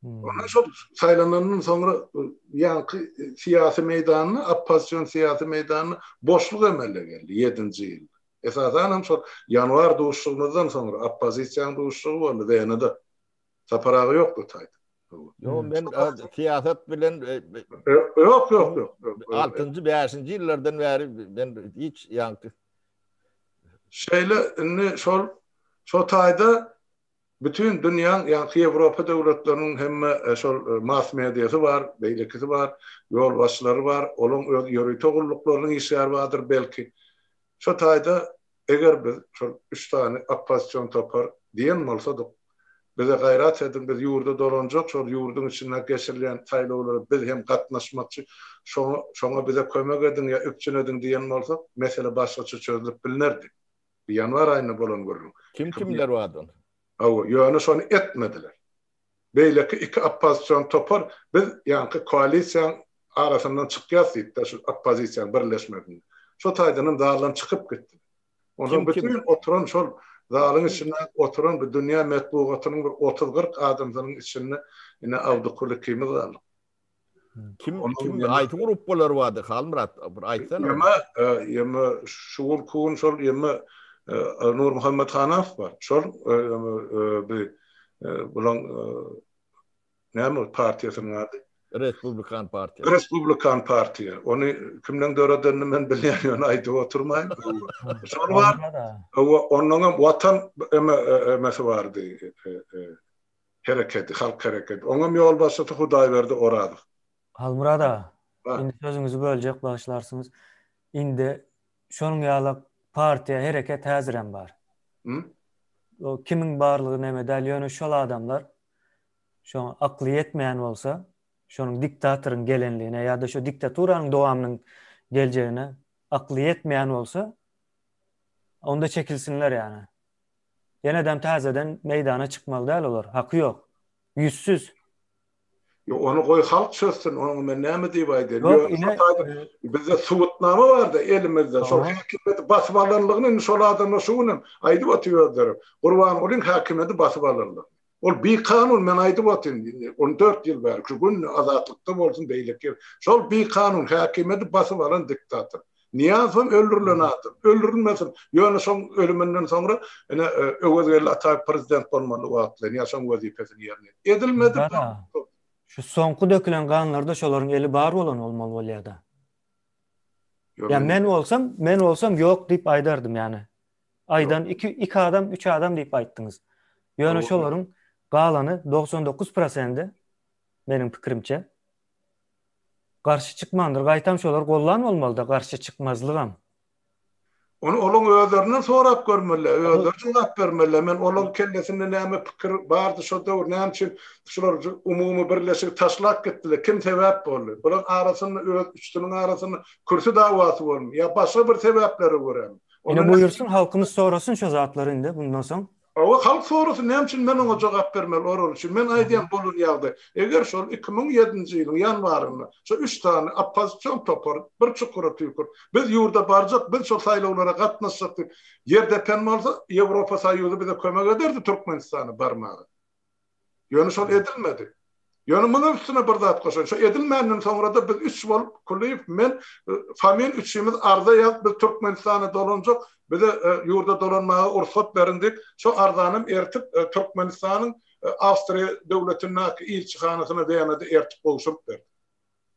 Ondan şol saýlanandan soňra ýaňky syýasy meýdanda, oppozision syýasy meýdanda boşluk emele geldi ýedinji ýylda. Esasan hem şol ýanwar duşuşygymyzdan soňra oppozisiýanyň duşuşygy boldy Wenada. Sapar aga ýokdy o taýda. Ýok, men syýasat bilen Ýok, ýok, ýok. Altynjy, bäşinji ýyllardan bäri men hiç ýaňky Şeýle indi şol şo taýda bütin dünýäň ýaňky Ýewropa döwletleriniň hemme şol mass mediasy bar, beýlekisi bar, ýolbaşçylary bar, olaň öz ýörite gulluklarynyň işgäri bardyr belki. Şo taýda Eger biz şol üç sany oppozision topar diýen bolsadyk, bize gaýrat ediň, biz ýurda dolanjak, şol ýurduň içinde geçirilýän saýlawlara biz hem gatnaşmakçy, şoňa şoňa bize kömek ediň ýa üpjün ediň diýen bolsak, mesele başgaça çözlüp bilnerdi. Bu ýanwar aýynda bolan gürrüň. Kim-kimler bardy onda? Hawa, ýöne şony etmediler. Beýleki iki oppozision topar biz ýaňky koalisiýaň arasyndan çykýas diýipdir, şu oppozisiýanyň birleşmesinde. Şo taýdan hem zaldan çykyp gitdiler. Onsoň bütin oturan şol zalyň içinde oturan bu dünýä metbugatynyň bir otuz-kyrk adamsynyň içinde ine Abdykuly ikimiz galdyk. Kim kim haýsy gruppalar bardy Halmyrat bir aýtsana. Ýeme ýeme şu günki gün şol ýeme Nurmuhammet Hanaw bar. Şol bi bulaň näme partiýasynyň ady? Respublikan partiýa. Respublikan partiýa. Ony kimleň döredenini men bilýän ýöne aýdyp oturmaýyn. Şol bar. Hawa, ondan hem Watan emesi bardy. Hereketi, halk hereketi. Oňam ýolbaşçysy Hudaýberdi Orazow. Halmyrat aga, indi sözüňizi böljek bagyşlarsyňyz. Indi şonuň ýaly partiýa, hereket häzirem bar. O kimiň barlygy neme däl, ýöne şol adamlar şoňa akly ýetmeýän bolsa, şonuň diktatoryň gelenligine ýa-da şo diktaturanyň dowamynyň geljegine akly ýetmeýän bolsa, onda çekilsinler ýany. Ýenedem täzeden meýdana çykmaly däl olar. Haky ýok. Ýüzsüz. Ýok, ony goý halk çözsün, oňa men näme diýip aýdaýyn. Ýok, ine, bizde subutnama barda elimizde. Şol häkimiýeti basyp alanlygyny indi şol adamlar şu günem aýdyp otyr özleri. Gurbangulyň häkimiýeti basyp alanlygyny. Ol bikanun, men aýdyp otyryn, indi 14 ýyl bäri, şu gün azatlykda bolsun, beýleki ýer. Şol bikanun häkimiýeti basyp alan diktator. Nyýazowam öldürilen adam. Öldürilmesin. Ýöne şoň ölüminden soňra ine Öwezgeldi Ataýew prezident bolmaly wagtlaýyn ýa şoň wezipesini ýerine edilmedi. Şu soňky dökülen ganlarda şolaryň eli bar bolan bolmaly bolýada. Ýa men bolsam, men bolsam ýok diýip aýdardym ýany. Aýdan iki, iki adam, üç adam diýip aýtdyňyz. Ýöne şolaryň galany 99 prosendi meniň pikirimçe garşy çykmandyr. Gaýtam şolar gollan bolmalyda garşy çykmazlygam. Ony olaň özlerinden sorap görmeli, özleri jogap bermeli. Men olaň kellesinde näme pikir bardy şo döwür, näme üçin şular umumy birleşigi taşlap gitdiler, kim sebäp boldy? Bulaň arasynda öz üçüsiniň arasynda kürsi dawasy bolmy ýa başga bir sebäplere görämi? Ine buýursyn halkymyz sorasyn şo zatlary indi bundan soň. Hawa halk sorasyn näme üçin men oňa jogap bermeli oral üçin men aýdýan bolan ýagdaý eger şol 2007-nji ýylyň ýanwarynda şo üç sany oppozision topar bir çukura tüýkürip biz ýurda barjak biz şol saýlawlara gatnaşjak diýip ýer depen bolsa Ýewropa soýuzy bize kömek ederdi Türkmenistana barmaga. Ýöne şol edilmedi. Ýöne munuň üstüne bir zat goşaýyn. Şo edilmänden soňra-da biz üç bolup, Kulyýew, men, Fomin üçimiz arza ýazyp, biz Türkmenistana dolanjak, bize ýurda dolanmaga rugsat beriň diýip, şo arzanam ertip Türkmenistanyň Awstriýa döwletindäki ilçihanasyna Wenada ertip gowşuryp berdik.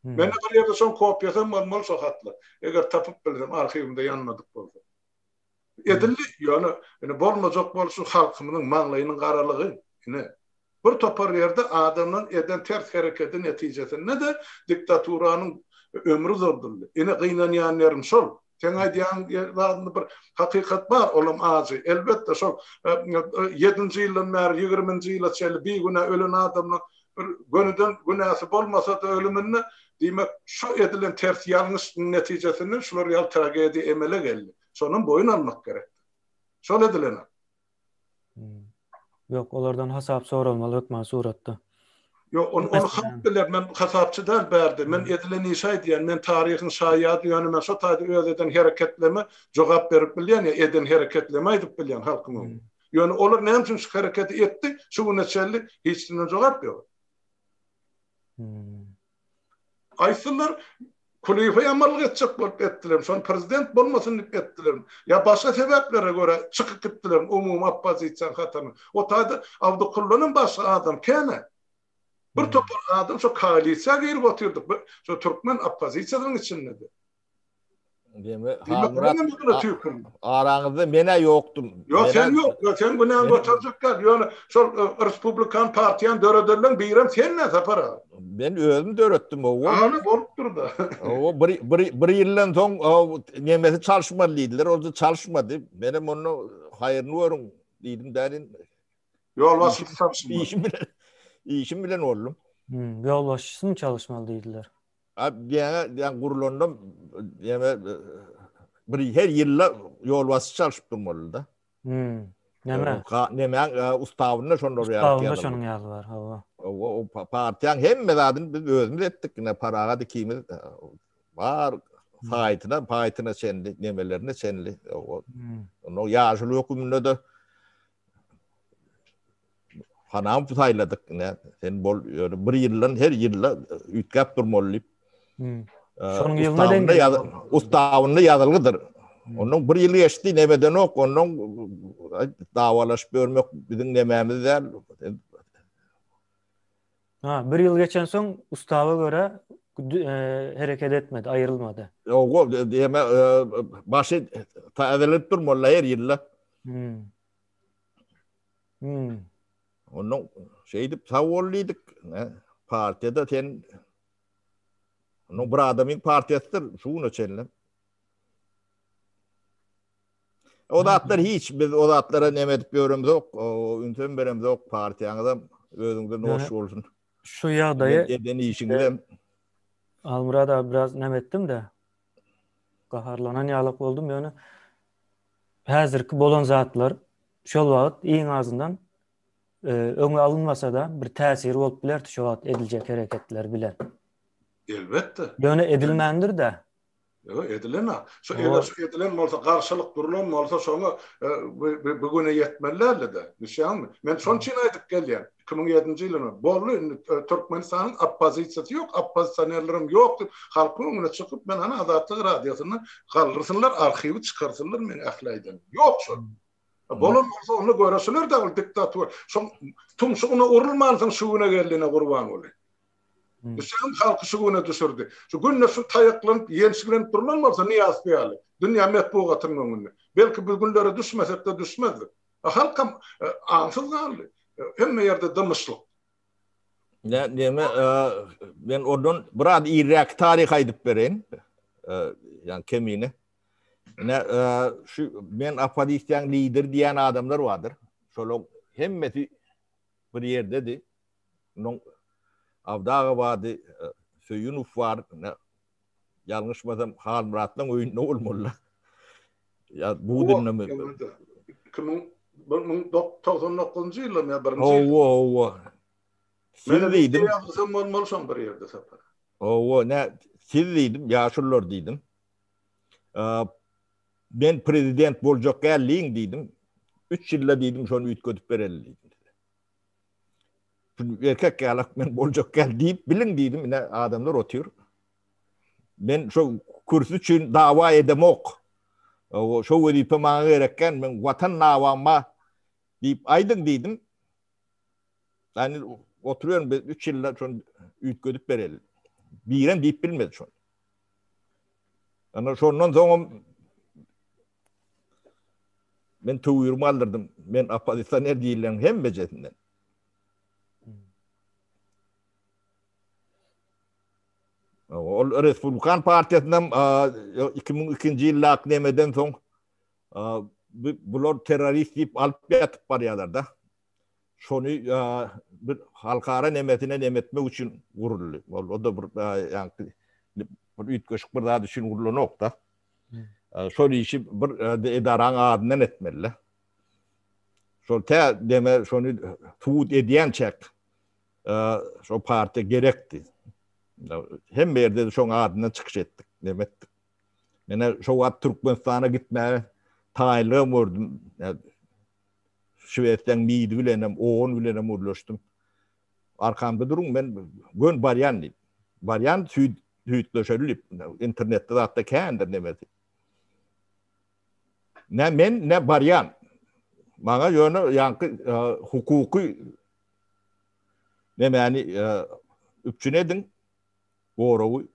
Mende bir ýerde şoň kopiýasy hem bolmaly şo hatlar. Eger tapyp bilsem, arhiwimde ýanmadyk bolsa. Edildi, ýöne ine bolmajak bolşy halkymyzyň maňlaýynyň garalygy. Ine, bir topar ýerde adamlaryň eden ters hereketi netijesinde-de diktaturanyň ömri uzaldyldy. Ine, gynanýan ýerim şol. Seň aýdýan zadyňda bir hakykat bar, olam ajy. Elbetde, şol ýedinji ýyldan bäri ýigriminji ýyla çenli bigünä ölen adamlaryň bir gönüden günäsi bolmasa-da ölüminde, diýmek, şu edilen ters ýalňyş netijesinde şular ýaly tragediýa emele geldi. Şonam boýun almak gerekdir. Şol edilenem. Ýok, olardan hasap soralmaly hökman suratda. Ýok, ony ony halk biler, men hasapçy däl bärde. Men edilen işi aýdýan, men taryhyň şaýady, ýöne men şo taýda öz eden hereketlerime jogap berip bilýän ýa eden hereketlerimi aýdyp bilýän halkyň öňünde. Ýöne olar näme üçin şu hereketi etdi, şu güne çenli hiç kimden jogap ýok. Aýtsynlar, Kulyýewe ýamanlyk etjek bolup etdilermi, şony prezident bolmasyn diýip etdilermi, ýa başga sebäplere görä çykyp gitdilermi umumy oppozisiýanyň hataryna. O taýda Abdykullanam başga adam kän-ä. Bir topar adam şo koalisiýa girip otyrdyk, şo türkmen oppozisiýasynyň içinde-de. Deme, Halmyrat, araňyzda men-ä ýokdum. Ýok, sen ýok, sen günäňi göterjek däl. Ýöne şol Respublikan partiýany döredenleň birem sen-dä, Sapar aga. Men özüm döretdim, owa. Ana, bolupdyr-da. Owa, bir, bir, bir ýyldan soň nemesi çalyşmaly diýdiler, ol-da çalyşmady. Menem onda haýryny görüň diýdim dälin. Ýolbaşçysy çalyşmaly. Işim bilen, işim bilen boldum. Ýolbaşçysyny çalyşmaly diýdiler. A diýene diýen gurulanda ýeme bir her ýylda ýolbaşçy çalşyp durmaly-da. Hmm. Näme? Näme ustawynda şonda ýaly. Ustawynda şonuň ýaly bar, hawa. O partiýaň hemme zadyny biz özümiz etdik. Ine Parahat ikimiz bar saýtyna, paýtyna çenli, nemelerine çenli. Onda ýaşuly höküminde-de Hanam saýladyk ine sen bol ýöne bir ýyldan her ýylda üýtgäp durmaly diýip. Hmm. Şonuň ýylyna deň ýaz ustawynda ýazylgydyr. Hmm. Ondan bir ýyl geçdi nemedenok ondan dawalaşyp ýörmek biziň nemämiz däl. Ha, bir ýyl geçensoň ustawa görä e, hereket etmedi, aýrylmady. Ýok, diýme başy täzelenip durmaly her ýylda. Hmm. Hmm. Ondan şeýdip sag bol diýdik. Partiýada sen Onuň bir adamyň partiýasydyr şu güne çenli. O zatlar hiç biz o zatlara neme edip ýöremzok, ünsem beremzok partiýaňyzam özüňize noş bolsun. Şu ýagdaýy eden işiňizem Almyrat abi biraz neme etdim-de. Gaharlanan ýalak boldum ýöne häzirki bolan zatlar şol wagt iň azyndan e, öňe alynmasa-da bir täsiri bolup bilerdi şo wagt ediljek hereketler bilen. Elbetde. Ýöne edilmändir-de. Ýok, edilen ha. Şu eger şu edilen bolsa, garşylyk durulan bolsa, şoňa e, bu güne ýetmeli däldi-de. Düşýäňmi? Men şonuň üçin aýdyp gelýän. 2007-nji ýylynda boldy, indi e, Türkmenistanyň oppozisiýasy ýok, oppozisionerlerem ýok diýip, halkyň öňüne çykyp, men hany Azatlyk radiosynda galdyrsynlar, arhiwi çykarsynlar men ähli aýdan. Ýok şol. Bolan bolsa onda göreşiler-de ol diktatura. Şoň tumşugyna urulmansoň şu güne geldi ine Gurbanguly. Düşen halky şu güne düşürdi. Şu günde şu taýaklanyp, ýençgilenip durlan bolsa Nyýazow ýaly, dünýä metbugatynyň öňünde. Belki bu günlere düşmesek-de düşmezdik. Halkam e, aňsyz galdy. E, hemme ýerde dymyşlyk. Ne, neme, e, men ondan biraz irräk taryh aýdyp bereýin. Ýa kemine. Ne, şu men oppozisiýanyň lideri diýen adamlar bardyr. Şolaryň hemmesi bir ýerdedi. Onuň Abdy aga bardy, Söýünow bar, ýalňyşmasam Halmyratlaň öýünde bolmaly. Ýa bu dinleme. 2099-njy ýylda ýa birinji. Hawa, hawa. Siz diýdim. Ýazsam bolmaly şoň bir ýerde Sapar. Hawa, nä siz diýdim, ýaşulular diýdim. Men prezident boljak däldiň diýdim. 3 ýylda diýdim şony üýtgedip bereli diýdim. Erkek ýalak men boljak gel diýip biliň diýdim ine adamlar otyr. Men şo kürsi üçin dawa edemok. O şo wezipe maňa gerekgen men watan dawam bar diýip aýdyň diýdim. Yani oturuyorum biz 3 ýylda şony üýtgedip bereli. Birem diýip bilmedi şony. Ana şondan soňam men töwirimi aldyrdym. Men oppozisioner diýilen hemmejesinden. Ol Respublikan partiýasyndan 2002-nji ýyldaky nemeden soň bular terrorist diýip alyp ýatyp barýarlar-da. Şony bir halkara nemesine nem etmek üçin guruldy. Ol o-da bir ýaňky bir üýtgeşik bir zat üçin gurlanok-da. Şol işi bir edaraň adyndan etmeli-de. Şol tä deme şony subut edýänçäk şo partiýa gerekdi. Hemme ýerde şoň adyndan çykyş etdik, neme etdik. Mene şo wagt Türkmenistana gitmäge taýynlygam gördüm. Şwesiýaň MİD-i bilenem, OON bilenem gürleşdim. Arkamda duruň, men gön barýan diýip. Barýan süýt süýtleşeli diýip. Internetde zatda kändir nemesi. Ne men, ne barýan. Maňa ýöne ýaňky hukuky nemäni üpjün ediň, goragy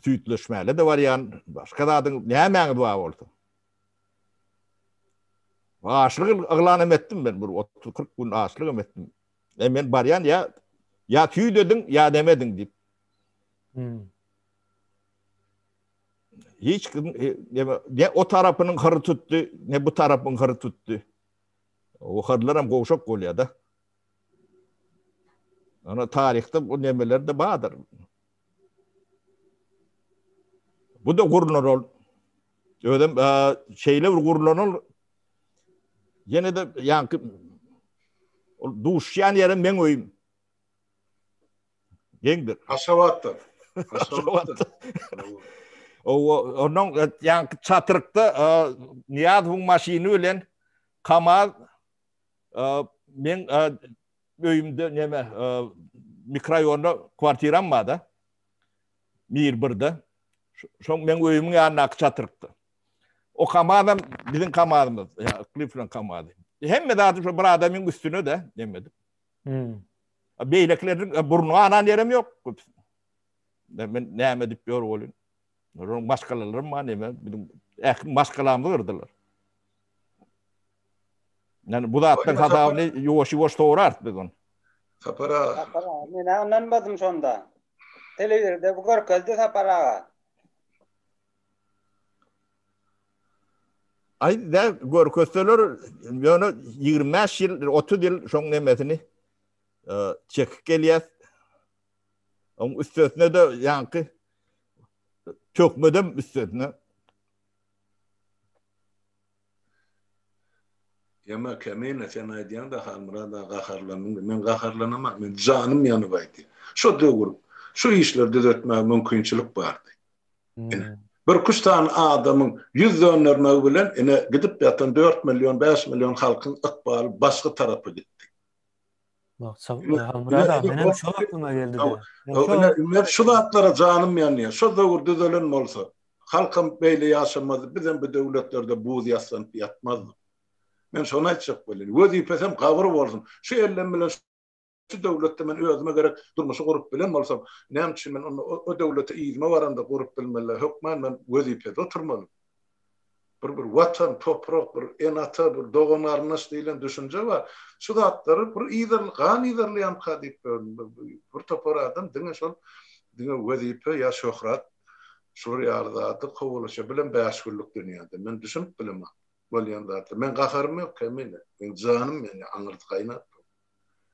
süýtleşmäle-de barýan, başga zadyň nämäňiz bar bolsa. Açlyk yglan hem etdim men bir 30-40 gün açlyk hem etdim. E men barýan ýa ýa süýt ediň, ýa neme ediň diýip. Hmm. Hiç kim e, ne o tarapynyň hyry tutdy, ne bu tarapyň hyry tutdy. O hyrlar hem gowşak bolýar da. Ana taryhda bu nemeler de bardyr. Bu da gurnar ol. Özem şeýle bir gurlan ol. Ýene de ýaňky ol duşýan ýerim meň öýüm. Geňdir. Aşgabatda. Aşgabatda. O onuň ýaňky çatrykda Nyýazowyň maşyny bilen Kamaz meň öýümde neme mikroraýonda kwartiram bar-da. Mir birde. Şoň meň öýümiň ýanyndaky çatrykda. O Kamazam biziň Kamazymyz. Ýa Yklyýewiň Kamazy. Hemme zady şo bir adamyň üstüne-de demedik. Hmm. Beýlekileriniň burnuny anan ýerem ýok. Men näme edip ýör bolyn. Onuň maşgalalaram bar näme, biziň ähli maşgalamyzy gyrdylar. Yani bu zatdan hasabyny ýuwaş-ýuwaş sorarys biz ony. Sapar aga. Sapar aga, men ynanmadym şonda. Telewizorda bu görkezdi Sapar aga. Aý, dä görkezseler, ýöne 25 ýyl, 30 ýyl şoň nemesini e, çekip gelýär. Oň üstesine de ýaňky tökmedem üstesine. Ýa Kemine sen aýdýaňda Halmyrat aga gaharlandyň diýip. Men gaharlanamak, men janym ýanyp aýdýan. Şo döwür şu işleri düzetmäge mümkinçilik bardy. Ine, birküç sany adamyň ýüz döndermegi bilen ine gidip ýatan 4 million, 5 million halkyň ykbaly başga tarapa gitdi. Halmyrat aga, menem şo aklyma geldi-de. Ine, şu zatlara janym ýanýar. Şo döwür düzelen bolsa, Halkam beýle ýaşamazdy, bizem bu döwletlerde buz ýassanyp ýatmazdyk. Men şony aýtjak bolýan. Wezipesem gabyr bolsun. Şu ellem bilen şu döwletde men özüme gerek durmuşy gurup bilen bolsam, näme üçin men onda o döwlete yzyma baranda gurup bilmeli? Hökman men wezipede oturmaly. Bir bir watan, toprak, bir ene-ata, bir dogan-garyndaş diýlen düşünje bar. Şu zatlary bir yzarly, gan yzarlaýamyka diýip bir topar adam diňe şol diňe wezipe ýa şöhrat şular ýaly zady kowalaşýar. Bilem bäş günlük dünýäde. Men düşünip bilemok bolýan zatlara. Men gaharym ýok Kemine. Meň janym ýanýar, aňyrsy gaýnap dur.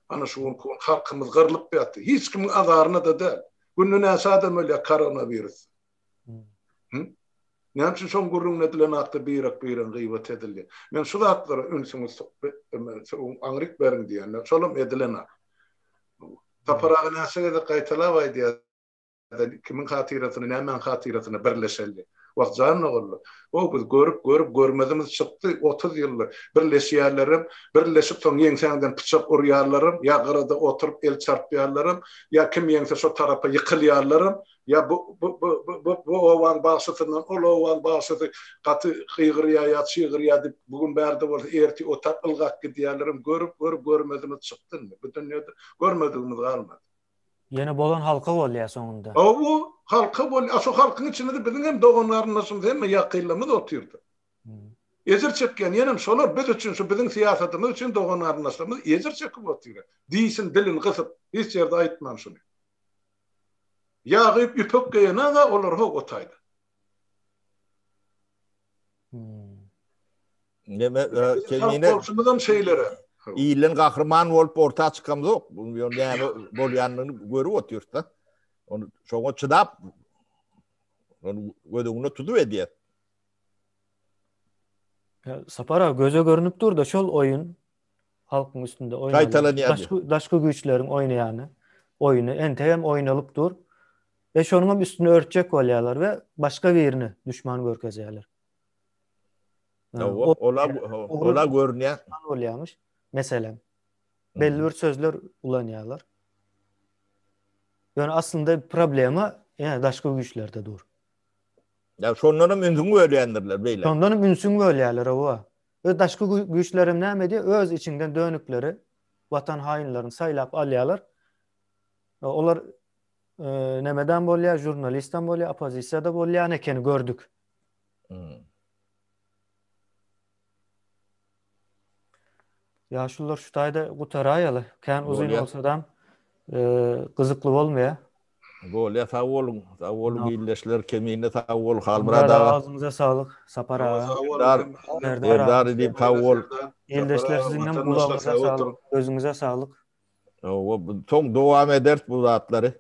Ana şu günki gün halkymyz gyrlyp ýatyr. Hiç kimiň azaryna-da däl. Günde näçe adam ölýär koronawirusdan. Hı? Näme üçin şoň gürrüňini edilenakda birek-biregiň gybat edilýär? Men şu zatlara ünsüňizi aňryk beriň diýende, şolam edilenak. Sapar aga näçe gezek gaýtalap aýdýar, kimiň hatyrasyna, nämäň hatyrasyna birleşeli. Wah, jan ogullar, o biz görüp, görüp, görmezimiz çykdy, 30 ýylda birleşýärlerem, birleşip soň ýeňsäňden pyçak urýarlaram, ýa gyrada oturyp el çarpýarlaram, ýa kim ýeňse şo tarapa ýykylýarlaram, Ýa bu bu bu bu bu bu obaň bagşysyndan ol obaň bagşysy gaty gygyrýar ýa çygyrýar diýip, bu gün bärde bolsa ertir otap ylgap gidýärlerem görüp görüp görmezimiz çykdy indi. Bu dünýede görmedigimiz galmady. Ýene bolan halka bolýar soňunda. Hawa, halka bolýar. A şo halkyň içinde-de biziň hem dogan-garyndaşymyz, hemme ýakynlarymyz otyrdy. Ejir çekýän ýenem şolar biz üçin, şu biziň syýasatymyz üçin dogan-garyndaşlarymyz ejir çekip otyr. Dişini, dilini gysyp, hiç ýerde aýtman şuny. Ýag iýip ýüpek geýen-a olar ho o taýda. Neme, kemine bolşumyzam şeýlere. Ilden gahryman bolup orta çykamzok. Bu näme bolýanyny görüp otyrys-da. Ony şoňa çydap ony göz öňüne tutup edýär. Sapar aga göze görünip dur-da şol oýun halkyň üstünde oýnalýar. Gaýtalanýar. Daşky, daşky güýçleriň oýnaýany oýny entegem oýnalyp dur. We şonuň hem üstüni örtjek bolýarlar we başga birini düşman görkezýärler. Ola ola görünýär. Bolýarmyş. Meselem, belli bir sözler ulanýarlar. Ýöne aslynda problema ýa daşky güýçlerde dur. Ýa şondan hem ünsüň bölýändirler beýle. Şondan hem ünsüň bölýärler owa. We daşky güýçler hem näme edýär? Öz içinden dönükleri, watan haýynlaryny saýlap alýarlar. Olar nemeden bolýar, žurnalistem bolýar, oppozisiýada bolýan ekeni gördük. Hmm. Ýaşulular şu taýda gutaraýaly. Kän uzyn bolsadam e, gyzykly bolmaýar. Bolýa sag boluň. Sag boluň ildeşler. Kemine sag bol Halmyrat aga. Agzyňyza saglyk Sapar aga. Serdar diýip sag bol. Ildeşler siziň hem gulagyňyza saglyk, gözüňize saglyk. Soň dowam ederis bu zatlary.